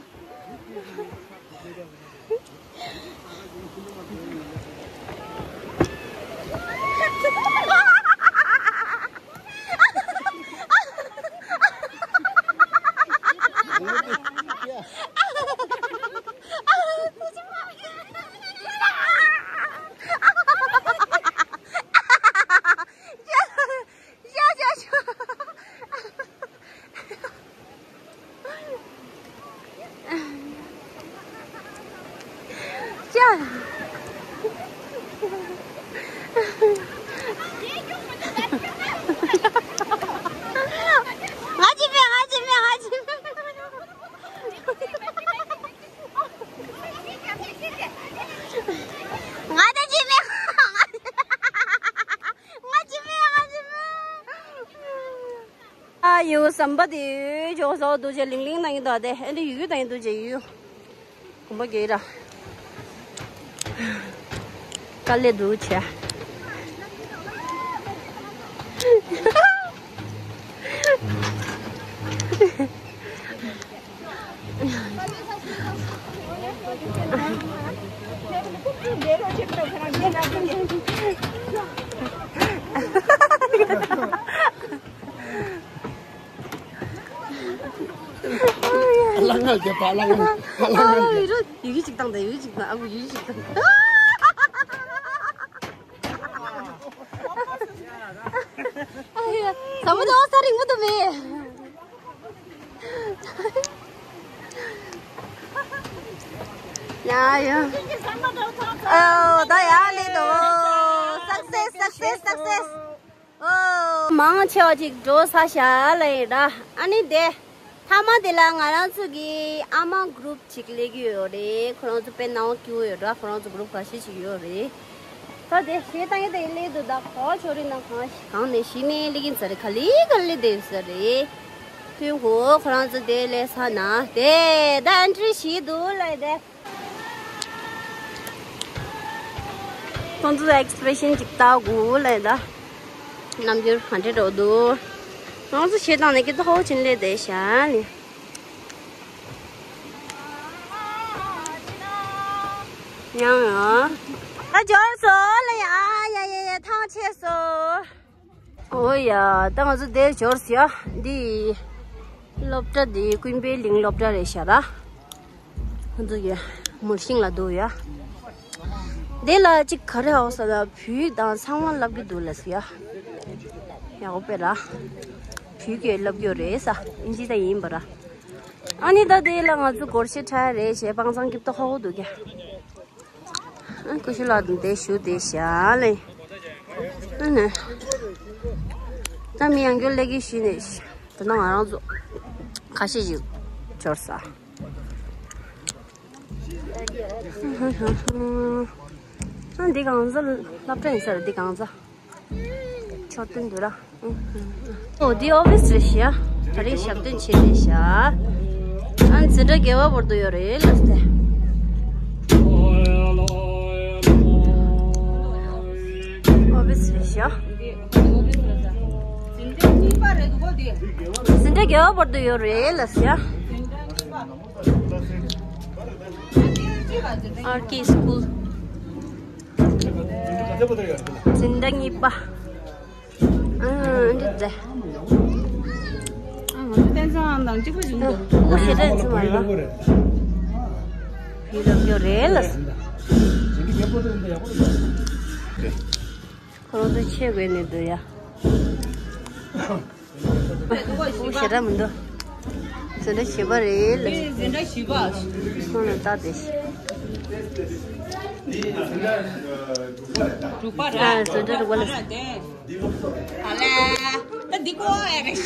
ཨ་ཡོ་ཟམ་པ་དེ་ཇོ་སོ་འདུག་ཅེས་ལིང་ལིང་གནང་གི་འདུག་དེ་ཨེ་འདི་ཡུ་གུ་དང་ཡི་འདུག་ཅེས་ཡུ་གུ་མ་གེ་ར། དཀའ་ལས་འདུག་ཆེ། ལ་ང་རྒྱབ་པ་ལ་ང་ལ་ང་རྒྱབ། ཡི་གེ་གཅིག་བཏང་དང་ཡི་གེ་གཅིག་བཏང་ཨ་ཁུ་ཡི་གེ་གཅིག་བཏང་། ཨ་ཡ། ཟ་མ་དེ་ཨོ་ས་རིང་མོ་དུ་མེད། ཡ་ཡ། ཨོ་ད་ཡ་ལེ་དོ། སག་སེས་སག་སེས་སག་སེས། ཨོ། མང་ཆེ་བ་ཅིག་འགྲོ་ས་ཤ་ལ་ཡིན་ར། ཨ་ནི་དེ། ཐ་མ་དེ་ལ་ང་རང་ཚོ་གི་ཨ་མ་གུ་རུབ་ཅིག་སླེབས་ཀྱི་ཡོད་རེད། ཁོ་རང་ཚོ་དཔེ་སྣང་བ་སྐྱིད་པོ་ཡོད་ར། ཁོ་རང་ཚོ་གུ་རུབ་ཁ་ཤས་ཅིག་ཡོད་རེད། ད་དེ་ཞེ་ཐང་ཡེ་དེ་སླེབས་འདུག་ད་གོ་ཆོ་རི་ནང་གང་གང་ནས་ཞི་ནས་སླེབས་ཀྱིན་ཚར་རེད། ག་ལེ་ག་ལེ་དེ་ཡོད་ས་རེད། ཐུན་ཧོ་ཁོ་རང་ཚོ་དེ་སླེབས་ས་ན་དེ་ད་ཨན་ཊི་རི་ཞིག་འདུག་ལ་དེ། ཁོང་ཚོ་ཨེག་སི་པི་རེ་ཤན་ཅིག་ལྟ་དགོས་ལབ་ད། རྣམ་འགྱུར་ག་འདྲ་འགྲོ་འདུག་ང་ཚོ་ཞེ་དྲག་ནས་སྐད་ཐོག་ཕྱིན་ལས་བསྡད་ཤག་ནི། ཡང་ཡང་། ད་འབྱོར་སོང་ལ་ཡ་ཡ་ཡ་ཡ་ཐང་ཆད་སོང་། ཨོ་ཡ། ད་ང་ཚོ་འདིར་འབྱོར་སོང་ཡ། འདི་སློབ་གྲྭ་འདི་ཀུན་དཔལ་གླིང་སློབ་གྲྭ་རེད་ཤག་ར། ཁོང་ཚོ་ཡ་མུར་ཤིང་ལ་འདུག་ཡ། འདི་ལ་གཅིག་ག་རེ་ཧ་གོ་ས་ན་བོད་ཡིག་དང་ཚང་མ་བསླབ་ཀྱི་འདུག་ལ་ཟེར་ཡ། ཡག་པོ་དཔེ་ར། བོད་ཡིག་བསླབ་ཀྱི་ཡོད་རེད་ས། ཨིན་ཇི་ད་ཡིན་པ་ར། ཨ་ནི་ད་དེ་ལ་ང་ཚོ་སྒོར་གཞས་འཁྲབ་རེད་བྱས་སྤང་ཚང་སྐྱིད་པོ་ཧ་གོ་འདུག་ཀྱ། ཨ་ཀུ་ཤུ་ལགས་དང་དེ་ཞུ་དེ་བཞག་ལེ། ཨ་ནི། ད་མི་ཡང་སྐྱོར་ལས་ཀྱི་ཞུས་ནས་ད་ནང་ང་རང་ཚོ་ཁ་ཤས་ཤིག་འབྱོར་ས། ཨ་འདི་གང་ཚ་སློབ་གྲྭ་ཡིན་ས་རེད་འདི་གང་ཚ། ཆོག་ཏུ་འདུག་ར། ཨོ་འདི་ཨོ་ཕི་སི་རེད་ཤག་ད་རེས་ཞབས་བརྟན་བྱས་རེད་ཤག་ཨ་འཛིན་གྲྭ་བརྒྱད་པ་བར་དུ་ཡོད་རེད་ལབ་སྟེ། ཨོ་ཕི་སི་རེད་ཤག་འཛིན་གྲྭ་བརྒྱད་པ་བར་དུ་ཡོད་རེད་ལབ་ཤག་ཨར་ཀེ་སི་ཀུལ། འཛིན་གྲྭ་གཉིས་པ། ཨ་འདི་ཟེ། ཨ་ང་ཚོ་བསྟན་འཛིན་དབང་དང་གཅིག་པ་བྱུང་འདུག་ཨུ་ཞེ་དྲག་ཚོ་མ་ལ། ཡུལ་ལ་སྐྱོ་རེད་ལ། ཁོ་རང་ཚོ་ཆེ་བའི་ནས་འདུག་ཡ། ཨུ་ཞེ་དྲག་མི་འདུག་འཛིན་གྲྭ་བཞི་པ་རེད་ལ། འཛིན་གྲྭ་བཞི་པ། ཁོང་ལ་ལྟ་དེ། དྲུག་པ་རེད། ཨ་འཛིན་གྲྭ་དྲུག་པ་ལ། ཨ་ལ། ད་འདི་ཀོ་ཨེ་རེད།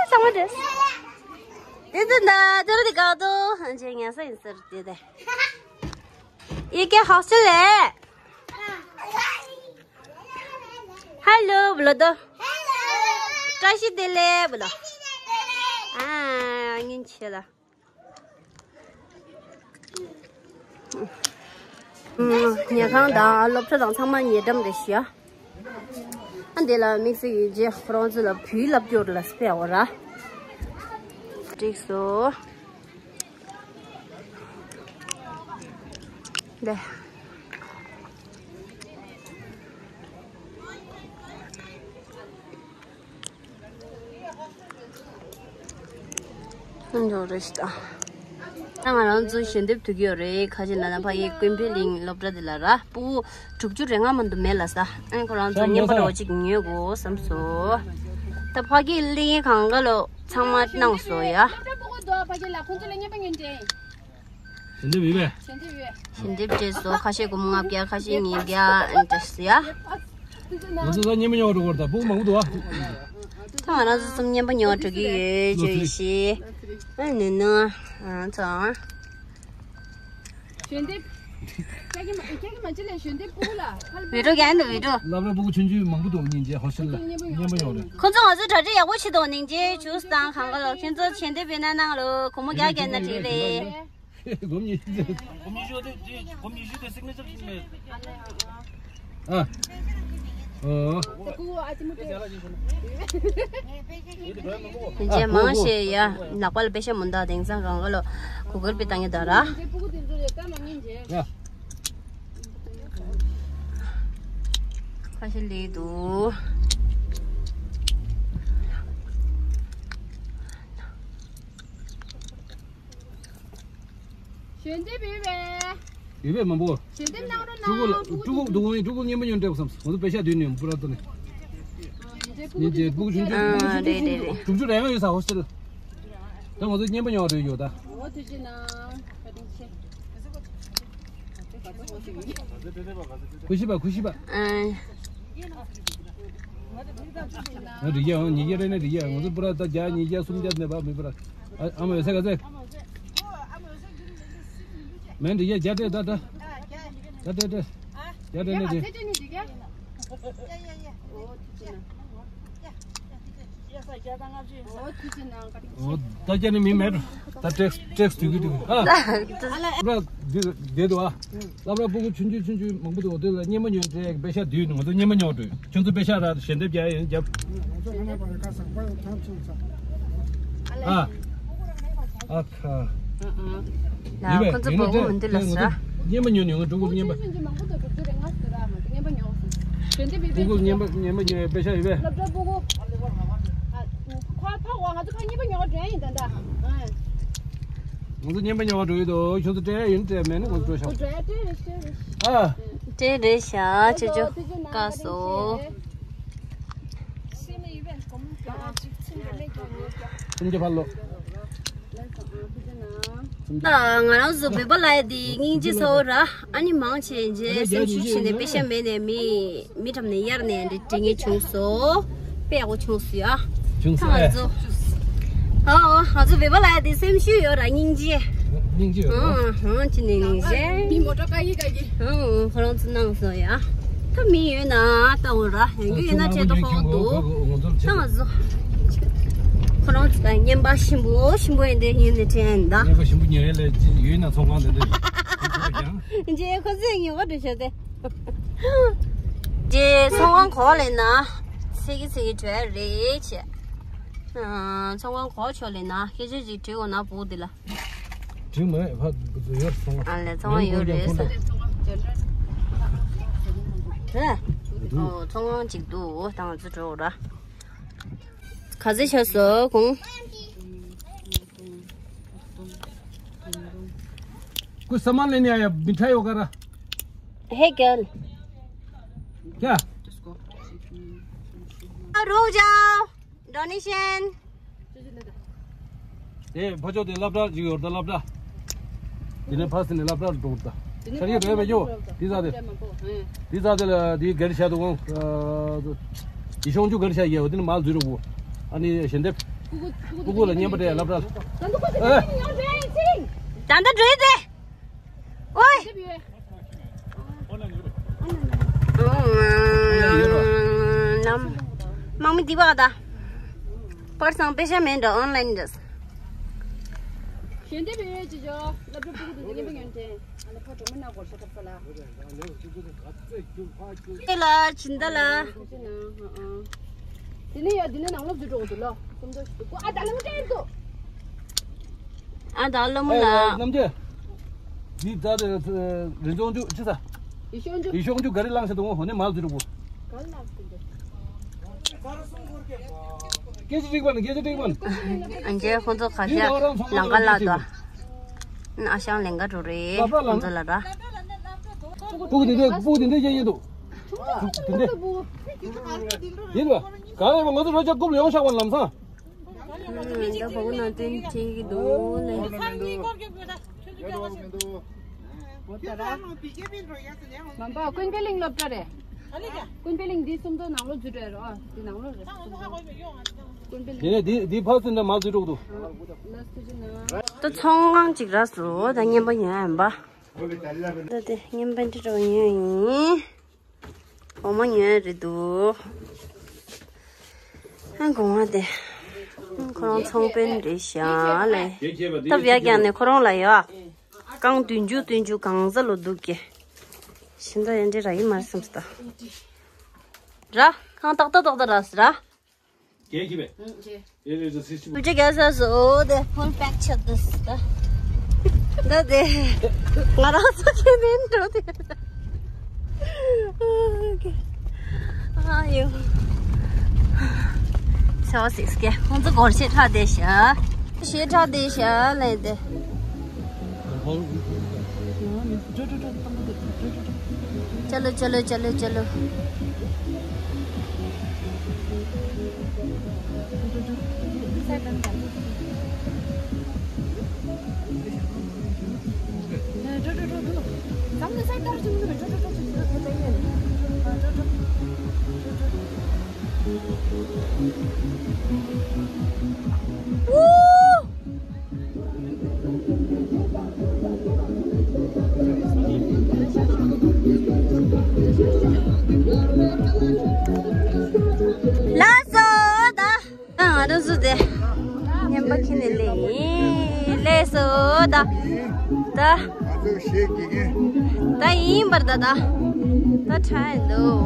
ཚང་མ་འདྲེས། དེ་ཚོ་འདི་ཚོ་འདི་ག་དུ་ཧན་ཆེ་ངན་ས་ཡིན་ཟེར་དེ་དེ། ཡི་གེ་ཧོ་སི་ལེ། ཧེ་ལོ་བློ་དོ། བཀྲ་ཤིས་བདེ་ལེགས་བློ། ཨ་ཉིན་ཆེ་ལ། ཉལ་ཁང་དང་སློབ་གྲྭ་དང་ཚང་མ་ཉེ་འགྲམ་རེད་ཤག་ཨ་འདི་ལ་དམིགས་བསལ་གྱི་རྗེས་ཁོ་རང་ཚོ་ལ་བོད་ཡིག་བསླབ་རྒྱུ་ལ་སྤེལ་བ་ར། འགྲིག་སོང་། ལེ། ལྷུན་འགྲོ་རེ་ཞིག་དང་། ད་ང་རང་ཚོ་ཞལ་འདེབས་ཐུག་གི་ཡོད་རེད། ཁ་ཤས་ན་ན་ཕ་ཡི་ཀུན་ཕན་གླིང་སློབ་གྲྭ་དེ་ལ་ར་སྤུ་གུ་དྲུག་ཅུ་རེ་ལྔ་མ་གཏོགས་མེད་ལ་ས། ཨ་ཁོ་རང་ཚོ་བརྙན་པར་འོ་གཅིག་ཉོས་དགོས་བསམ་སོང་། ད་ཕ་གི་གླིང་གང་ག་ལོ་ཚང་མ་གནང་སོང་ཡ། ཞལ་འདེབས་ཡོད་པས། ཞལ་འདེབས་སྤྲད་སོང་། ཁ་ཤས་སྒོར་མོ་ལྔ་བརྒྱ། ཁ་ཤས་ཉིས་བརྒྱ་སྤྲད་སོང་ཡ། ང་ཚོ་ད་བརྙན་པར་ཉོ་བར་འགྲོ་དགོས་རེད། ད་སྤུ་གུ་མང་པོ་འདུག་ཨ། ད་ང་རང་ཚོ་གསུམ་མཉམ་པོ་ཉོ་འགྲོ་གི་ཡོད་ཅེས་ཤི། ཨ་ནི་ནི་ང་ཚོ་ཨང་། ཞལ་འདེབས། ཁྱེད་ཀྱི་མ་ཁྱེད་ཀྱི་མ་ཅི་ལས་ཞལ་འདེབས་སྤུ་གུ་ལ། བི་ཌིའོ་རྒྱག་ཡིན་འདུག་བི་ཌིའོ། སློབ་གྲྭ་སྤུ་གུ་ཆུང་ཆུང་མང་པོ་འདུག་སྙིང་རྗེ་ཧོ་སེལ་ལ་མཉམ་པོ་ཡོང་རེད། ཁོ་ཚོ་ང་ཚོ་གྲ་སྒྲིག་ཡག་པོ་བྱེད་འདུག་སྙིང་རྗེ་ཇུས་དང་གང་ག་ལོ་ཁྱེད་ཚོ་ཞལ་འདེབས་བྱས་ན་གནང་ལོ། སྒོར་མོ་བརྒྱ་བརྒྱབ་ན་འགྲིག་རེད། སྒོར་མོ་ཉི་ཤུ་དེ། སྒོར་མོ་ཉི་ཤུ་དེ་སྒོར་མོ་ཉི་ཤུ་དེ་སིག་ནེ་ཅར་ཞིག་མེད། ཨ། ཨོ། ཡིན་ཅེ་མང་ཤེས་ཡ། ནག་པ་ལ་པེ་ཤ་མུན་ད་དེང་སང་གང་ག་ལོ་གུ་གལ་པེ་བཏང་ཡ་ད་ར། ཡ། ཁ་ཤས་ལས་འདུག་ཞལ་འདེབས་ཡོད་པས། ཡོད་པས་མང་པོ། ཞལ་འདེབས་གནང་རོགས་གནང་། ཕྲུ་གུ་ལ་ཕྲུ་གུ་འདུག་ཕྲུ་གུ་མཉམ་པོ་ཉོ་འདྲ་བསམ། ང་ཚོ་པེ་ཤ་དུས་ནས་པུ་ར་ཏོ་ནས། ཉིན་རྗེས་ཕྲུ་གུ་ཆུང་ཆུང་ཨ་རེད་རེད་རེད། དྲུག་ཅུ་རེ་ལྔ་ཡོད་ས་ཧོ་སི་ཊེལ། ད་ང་ཚོ་མཉམ་པོ་ཉོ་བ་འགྲོ་ཡོད་ད། འོ་ཐུགས་རྗེ་གནང་། བཀའ་དྲིན་ཆེ། ཁུ་ཤི་པ་ཁུ་ཤི་པ། ཨ། ང་རིག་ཡ་ཉིས་བརྒྱ་རེད་ན་རིག་ཡ་ང་ཚོ་པུ་ར་ད་བརྒྱ་ཉིས་བརྒྱ་སུམ་བརྒྱ་ནས་པ་མི་པུ་ར། ཨ་མ་ཡོད་ས་ག་ཚད། མེན་འདི་ཡ་བརྒྱ་སྤྲད་ད་ད། བརྒྱ་སྤྲད་སྤྲད། བརྒྱ་སྤྲད་ནས་དེ། ཨོ་ད་བརྒྱ་ནི་མི་མེད། ད་ཊེག་སི་ཊེག་སི་དུས་ཀྱི་དུས་ཨ། སློབ་གྲྭ་འདི་བསྡད་འདུག་ཨ། སློབ་གྲྭ་སྤུ་གུ་ཆུང་ཆུང་ཆུང་ཆུང་མང་པོ་འདུག་དེ་ལ་སྙེ་མ་ཉོ་འདྲ་པེ་ཤ་དུས་ང་ཚོ་སྙེ་མ་ཉོ་འགྲོ། ཁྱོད་ཚོ་པེ་ཤ་ར་ཞལ་འདེབས་རྒྱག་ཡིན་རྒྱབ། ཨ། ཨ་ཁ། ཡིན་པས་ཁོ་ཚོ་ཡིན་ན་སྤོ་བོ་མི་འདུག་ལ་ས། སྙེ་མ་ཉོ་ཉོ་ང་ཕྲུ་གུ་སྙེ་མ། ཕྲུ་གུ་སྙེ་མ་ཉོ་པེ་ཤ་ཡོད་པས། ང་ཚོ་སྙེ་མ་ཉོ་བ་འགྲོ་ཡི་འདུག་ཁྱོད་ཚོ་སྤྲད་ཡིན་སྤྲད་མེད་ན་ང་ཚོ་འགྲོ་ཤག་ཨ། སྤྲད་རེད་ཤག་ཆུ་ཆུ་བཀག་སོ། སེམས་ཀྱི་ཕར་ལོག་ང་རང་ཚོ་བོད་པ་ལ་ཡ་དེ་སྙིང་རྗེ་ཚ་བོ་ར། ཨ་ནི་མང་ཆེ་རྗེས་སེམས་ཤུགས་ཆེ་ནས་པེ་ཤ་མེད་ནས་མི་མི་འགྲམ་ནས་གཡར་ནས་འདི་འདྲི་ངེས་བྱུང་སོ། དཔེ་ཡག་པོ་བྱུང་སོ་ཡ། བྱུང་སོ་ད་ང་ཚོ། ཨ་ཨ་ང་ཚོ་བོད་པ་ལ་ཡ་དེ་སེམས་ཤུགས་ཡོད་ར་སྙིང་རྗེ། སྙིང་རྗེ་ཡོད་ར། ཨ་ཨ་ཅི་ནས་སྙིང་རྗེ། མི་མོ་ཊ་ཀ་ཡི་ཀ་ཡི། ཨ་ཨ་ཁོ་རང་ཚོ་གནང་སོ་ཡ། ད་མི་ཡོད་ན་ལྟ་འོང་ར་ཡོང་རྒྱུ་ཡོད་ན་ཆེད་དུ་ཧོང་འདུག་ད་ང་ཚོ་ཁོ་རང་ཚོ་ད་རྔན་པ་ཞིམ་པོ་ཞིམ་པོ་ཡིན་དེ་ཡིན་ནས་དྲན་ད། རྔན་པ་ཞིམ་པོ་ཉོ་ཡ་ལས་ཡོད་ན་ཚོང་ཁང་དེ་འདྲ་ཡོད་ཀྱང་། རྗེས་ཁོ་ཚོས་ཉོ་ག་འགྲོ་ཤོག་སྟེ། རྗེས་ཚོང་ཁང་གོག་ལས་ན། ཚེ་གི་ཚེ་གི་བྲོས་རེད་བྱས། ཚོང་ཁང་གོག་ཆོག་ལས་ན་སྐད་ཆ་ཅིག་དྲིས་འོང་ན་བུ་འདི་ལ། དྲིས་མ་ཡོད་ཕ་ཡོད་སོང་། ཨ་ལས་ཚོང་ཁང་ཡོད་རེད་ས། རེད། ཨོ་ཚོང་ཁང་ཅིག་འདུག་ད་ང་ཚོ་འགྲོ་ར། ག་ཚོད་ཆགས་སོ་གོང་། कोई सामान लेने आया, मिठाई वगैरह। है क्या? क्या? रुक जाओ। डोनेशन। དེ་ཕ་ཆོས་དེ་སློབ་གྲྭ་ཅིག་ཡོད་ད་སློབ་གྲྭ། དེ་ནས་ཕ་སི་ནས་སློབ་གྲྭར་འགྲོ་ད། ཆ་རྒྱུས་རེད་པས་ཡོ། དེ་ཟ་དེ། དེ་ཟ་དེ་ལ་དེ་གལ་ཆ་དུ་འོང་། ཡི་ཤོང་ཆུ་གར་ཤ་ཡས་འོ་དེ་ནི་མ་འཛུལ་རོགས། ཨ་ནི་ཞལ་འདེབས། སྤུ་གུ་ལ་བརྙན་པར་སྤྲད་སློབ་གྲྭ་ལ། ད་ལྟ་འགྲོ་ཡི་དེ། ཨོའི། ནམ། དམག་མི་འདི་བ་ད། པར་སང་པེ་ཤ་མེད་འགྲོ་ཨོན་ལན་འདྲ། ཞལ་འདེབས་ཡོད་ཅི་ཇོ། སློབ་གྲྭ་སྤུ་གུ་དེ་ཚོ་བརྙན་པར་ཉོ་འདྲེན། དེ་ལ་ཕྱིན་ད་ལ། དེ་ནས་ཡ་དེ་ནས་ནང་ལོགས་འཛུལ་འགྲོ་དགོས་འདུག་ལོ། སུམ་མདོ་ཞིག་འདུག་གོ། ཨ་ད་ལ་ངུ་ཏྲེ་འདུག་ཨ་ད་ལ་མུ་ལ། རྣམ་རྒྱལ། འདི་ད་རེ་རེ་ཅོང་ཅུ་ཅི་ས། ཡི་ཤོང་ཅུ། ཡི་ཤོང་ཅུ་ག་རེ་བླངས་ཤི་འདུག་འོ་ནི་མ་འཛུལ་འགྲོ་གོ། སྐད་ཆ་འགྲིག་པ་ནི་སྐད་ཆ་འགྲིག་པ་ནི། ཨ་ཅེ་ཁོང་ཚོ་ཁ་ཤས་ལང་ཀ་ལ་དོ། ཨ་ཞང་ལེན་ག་འགྲོ་རེད་ཁོང་ཚོ་ལ་ར། སྤུ་གུ་དེ་འདྲས་སྤུ་གུ་དེ་འདྲས་ཅན་ཡིན་འདུག་དེ་འདྲས་ཡིན་པ། ག་རེ་ང་ཚོ་རོ་ཅག་རྐུབ་ལ་ཡོང་ཤག་པ་ལམ་སང་། འདི་བ་གུ་ན་ཏན་ཅིག་འདུག་ལེ། མམ་པ་ཀུན་པེ་ལིང་སློབ་གྲྭ་རེད། ཀུན་པེ་ལིང་འདི་སུམ་མདོ་ནང་ལོགས་འཛུལ་འགྲོ་ཡ་རེད། ཨ་འདི་ནང་ལོགས་རེད། ཀུན་པེ་ལིང་། དེ་ནས་འདི་འདི་ཕར་ཚུར་འདྲ་མ་འཛུལ་འགྲོ་གི་འདུག་ད་ཚོང་ཁང་ཅིག་རག་སོང་། ད་རྔན་པ་ཉོ་ཡ་ཡིན་པ། ད་དེ་རྔན་པ་འདི་འདྲ་ཉོ་ཡ་ཡིན། འོ་མ་ཉོ་ཡ་རེད་འདུག་ཨ་དགོང་བ་དེ། ཁོ་རང་ཚོང་དཔོན་རེད་ཤག་ལེ། ད་བྱས་ཀྱང་ནས་ཁོ་རང་ལ་ཡོད། རྐང་བདུན་ཅུ་བདུན་ཅུ་གང་ཟག་ལོ་འདུག་གི། ཤིང་རྟ་ཡན་འདྲེ་ར་ཡི་མར་སེམས་སུ་ད། ར། ཁང་ཏག་ཏག་ཏག་ཏག་ར་སི་ར། རྒྱལ་གྱི་བས། ཨེ་རེ་རེ་སིས་ཅི། བུ་ཅི་ག་ས་སོ་དེ་ཕུལ་པེག་ཆགས་འདུག་ད། ད་དེ། ང་རང་ཚོ་ཁྱེད་མིན་འགྲོ་དེ། ཨ་ཡོ། ཆོ་སིག་སྐེ་ཁོང་ཚོ་སྒོར་ཆེ་ཁྲག་དེ་ཤ། ཤེ་ཁྲག་དེ་ཤ་ལེ་དེ། चलो चलो चलो चलो। ལགས་སོ་ད། ང་རང་ཚོ་དེ་རྔན་པ་ཁྱེར་ནས་སླེབས་ཡིན། ལགས་སོ་ད། ད། ང་ཚོ་གཞས་དགེ་རྒན། ད་ཡིན་པར་ད་ད། ད་ཁྲ་ཡིན་འདུག་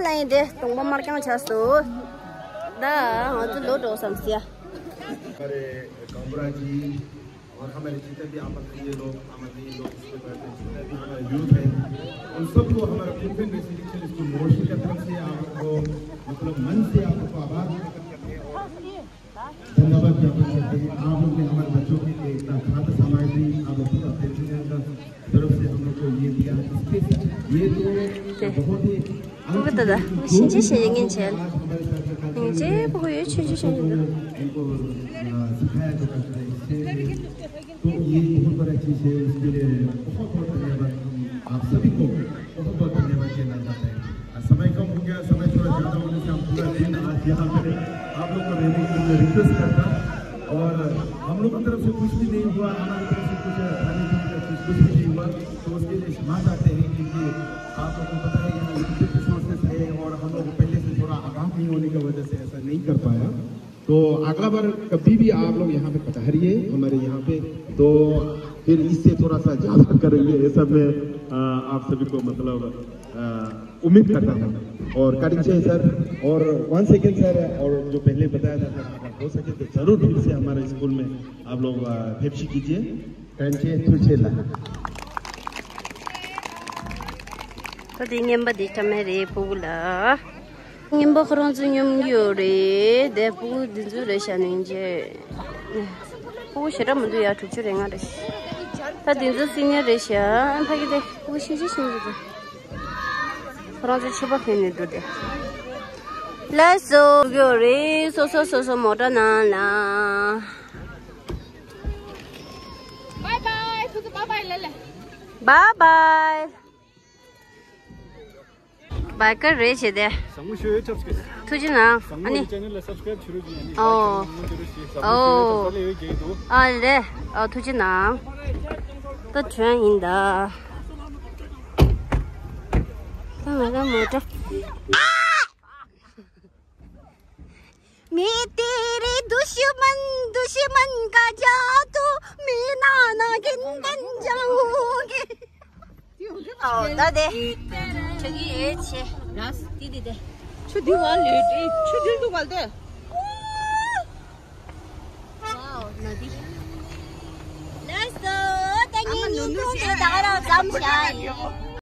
ལ་ཡིན་ཏེ་གདོང་པ་དམར་རྐྱང་ཆགས་སོང་། ད་ང་ཚོ་ལོག་འགྲོ་བསམ་སི་ཡ། बुरा जी और हमारे जितने भी आमंत्रित लोग, आमंत्रित लोग, इसके बाद जितने भी हमारे यूथ हैं, उन सबको हमारा कुंफन रेसिडेंशियल स्कूल मोर्शी की तरफ से आपको, मतलब, मन से आपको आभार व्यक्त करते हैं और धन्यवाद ज्ञापन करते हैं। आप लोग ने हमारे बच्चों के लिए इतना खाद्य सामग्री, आप लोग की तरफ से हम लोग को ये दिया। इसके, ये तो बहुत ही, पुག་ད་ད་ཤིན་ཅི་ཤེས་ཡིན་ཆེན། ཡིན་ཅེ་པུ་གུ་ཡོད་ཆུ་ཆུ་ཤེས་ཡིན། इनको, अ, सिखाया जो करता है, इससे तो ये बहुत बड़ा चीज़ है। उसके लिए बहुत बहुत धन्यवाद। हम आप सभी को बहुत बहुत धन्यवाद कहना चाहते हैं। समय कम हो गया, समय थोड़ा ज़्यादा होने से हम पूरा दिन आज यहाँ पे आप लोग को रहने के लिए रिक्वेस्ट करता। और हम लोग की तरफ से कुछ भी नहीं हुआ, हमारी तरफ से कुछ खाने पीने का चीज़ कुछ भी नहीं हुआ, तो उसके लिए क्षमा चाहते हैं, क्योंकि आप लोग को पता है यहाँ लिमिटेड रिसोर्सेज है और हम लोग पहले से थोड़ा आगाह नहीं होने की वजह से ऐसा नहीं कर पाया। तो अगला बार कभी भी आप लोग यहाँ पे पधारिए, हमारे यहाँ पे, तो फिर इससे थोड़ा सा ज़्यादा करेंगे, ऐसा मैं, अ, आप सभी को, मतलब, अ, उम्मीद करता हूँ। और कटिंग से सर, और वंस अगेन सर, और जो पहले बताया था सर, अगर हो सके तो जरूर फिर से हमारे स्कूल में आप लोग, अ, पेशी कीजिए। कटिंग से थुचेला। ད་དེ་རྔན་པ་འདི་ཀྲ་མེ་རེད་ཕྲུ་གུ་ལ། རྔན་པ་ཁོ་རང་ཚོ་སྙོམས་ཀྱི་ཡོད་རེད། དེ་ཕྲུ་གུ་འདི་ཚོ་རེད་ཤག་ནིང་ཅེ། ཕྲུ་གུ་ཞེ་དྲག་མི་འདུག་ཡ། དྲུག་ཅུ་རེ་ལྔ་རེད་ཤག་ད་འདི་ཚོ་སི་ནི་ཡར་རེད་ཤག་ཕ་གི་དེ་ཕྲུ་གུ་ཤིན་ཅི་ཤིན་ཅི་འདུག་ཁོ་རང་ཚོ་ཕྱུ་པ་འཕེན་ནས་འདུག་དེ། ལགས་སོ། ཡོད་རེད། སོ་སོ་སོ་སོ་མོ་ཊ་ནང་ལ། Bye bye. ཐུགས་རྗེ་ཆེ། bye bye ལ་ལ། Bye bye. བའི་ཀར་རེད་བྱས་ཏེ། བཟང་མོ་ཞུ་ཡོད་ཆབས་ཀྱི། ཐུགས་རྗེ་གནང་། བཟང་མོ་ཨ་ནི་ཆེ་ནལ་ལ་སབ་སི་ཀ་རེབ་བྱེད་རོགས་གྱིས། ཨ་ནི་ཨོ། ལ་ཁྱེད་རང་ངོ་འདི་རུ་ཞེས་བཟང་མོ་ཞུ་ཡོད་ཨོ། ཆབས་ལ་ཡོད་རྒྱུ་འདུག་ཨ་རེད། ཨོ་ཐུགས་རྗེ་གནང་། ད་དྲན་ཡིན་ད། ད་ང་ད་མོ་ཊ། मैं तेरे दुश्मन दुश्मन का जादू, मैं नाना गिन बन जाऊंगी। ཨོ་ད་དེ། ཆུ་གི་ཨེ་ཆེ། རས་དེ་དེ་དེ། ཆུ་དེ་བ་ལེ་དེ་ཆུ་དེ་དུ་བལ་དེ། ཝའོ་ན་དེ། ལགས་སོ། ད་ངའི་ཉིན་ཐོ་དེ་ད་ག་རང་བརྩམས་བཞག་ཡིན།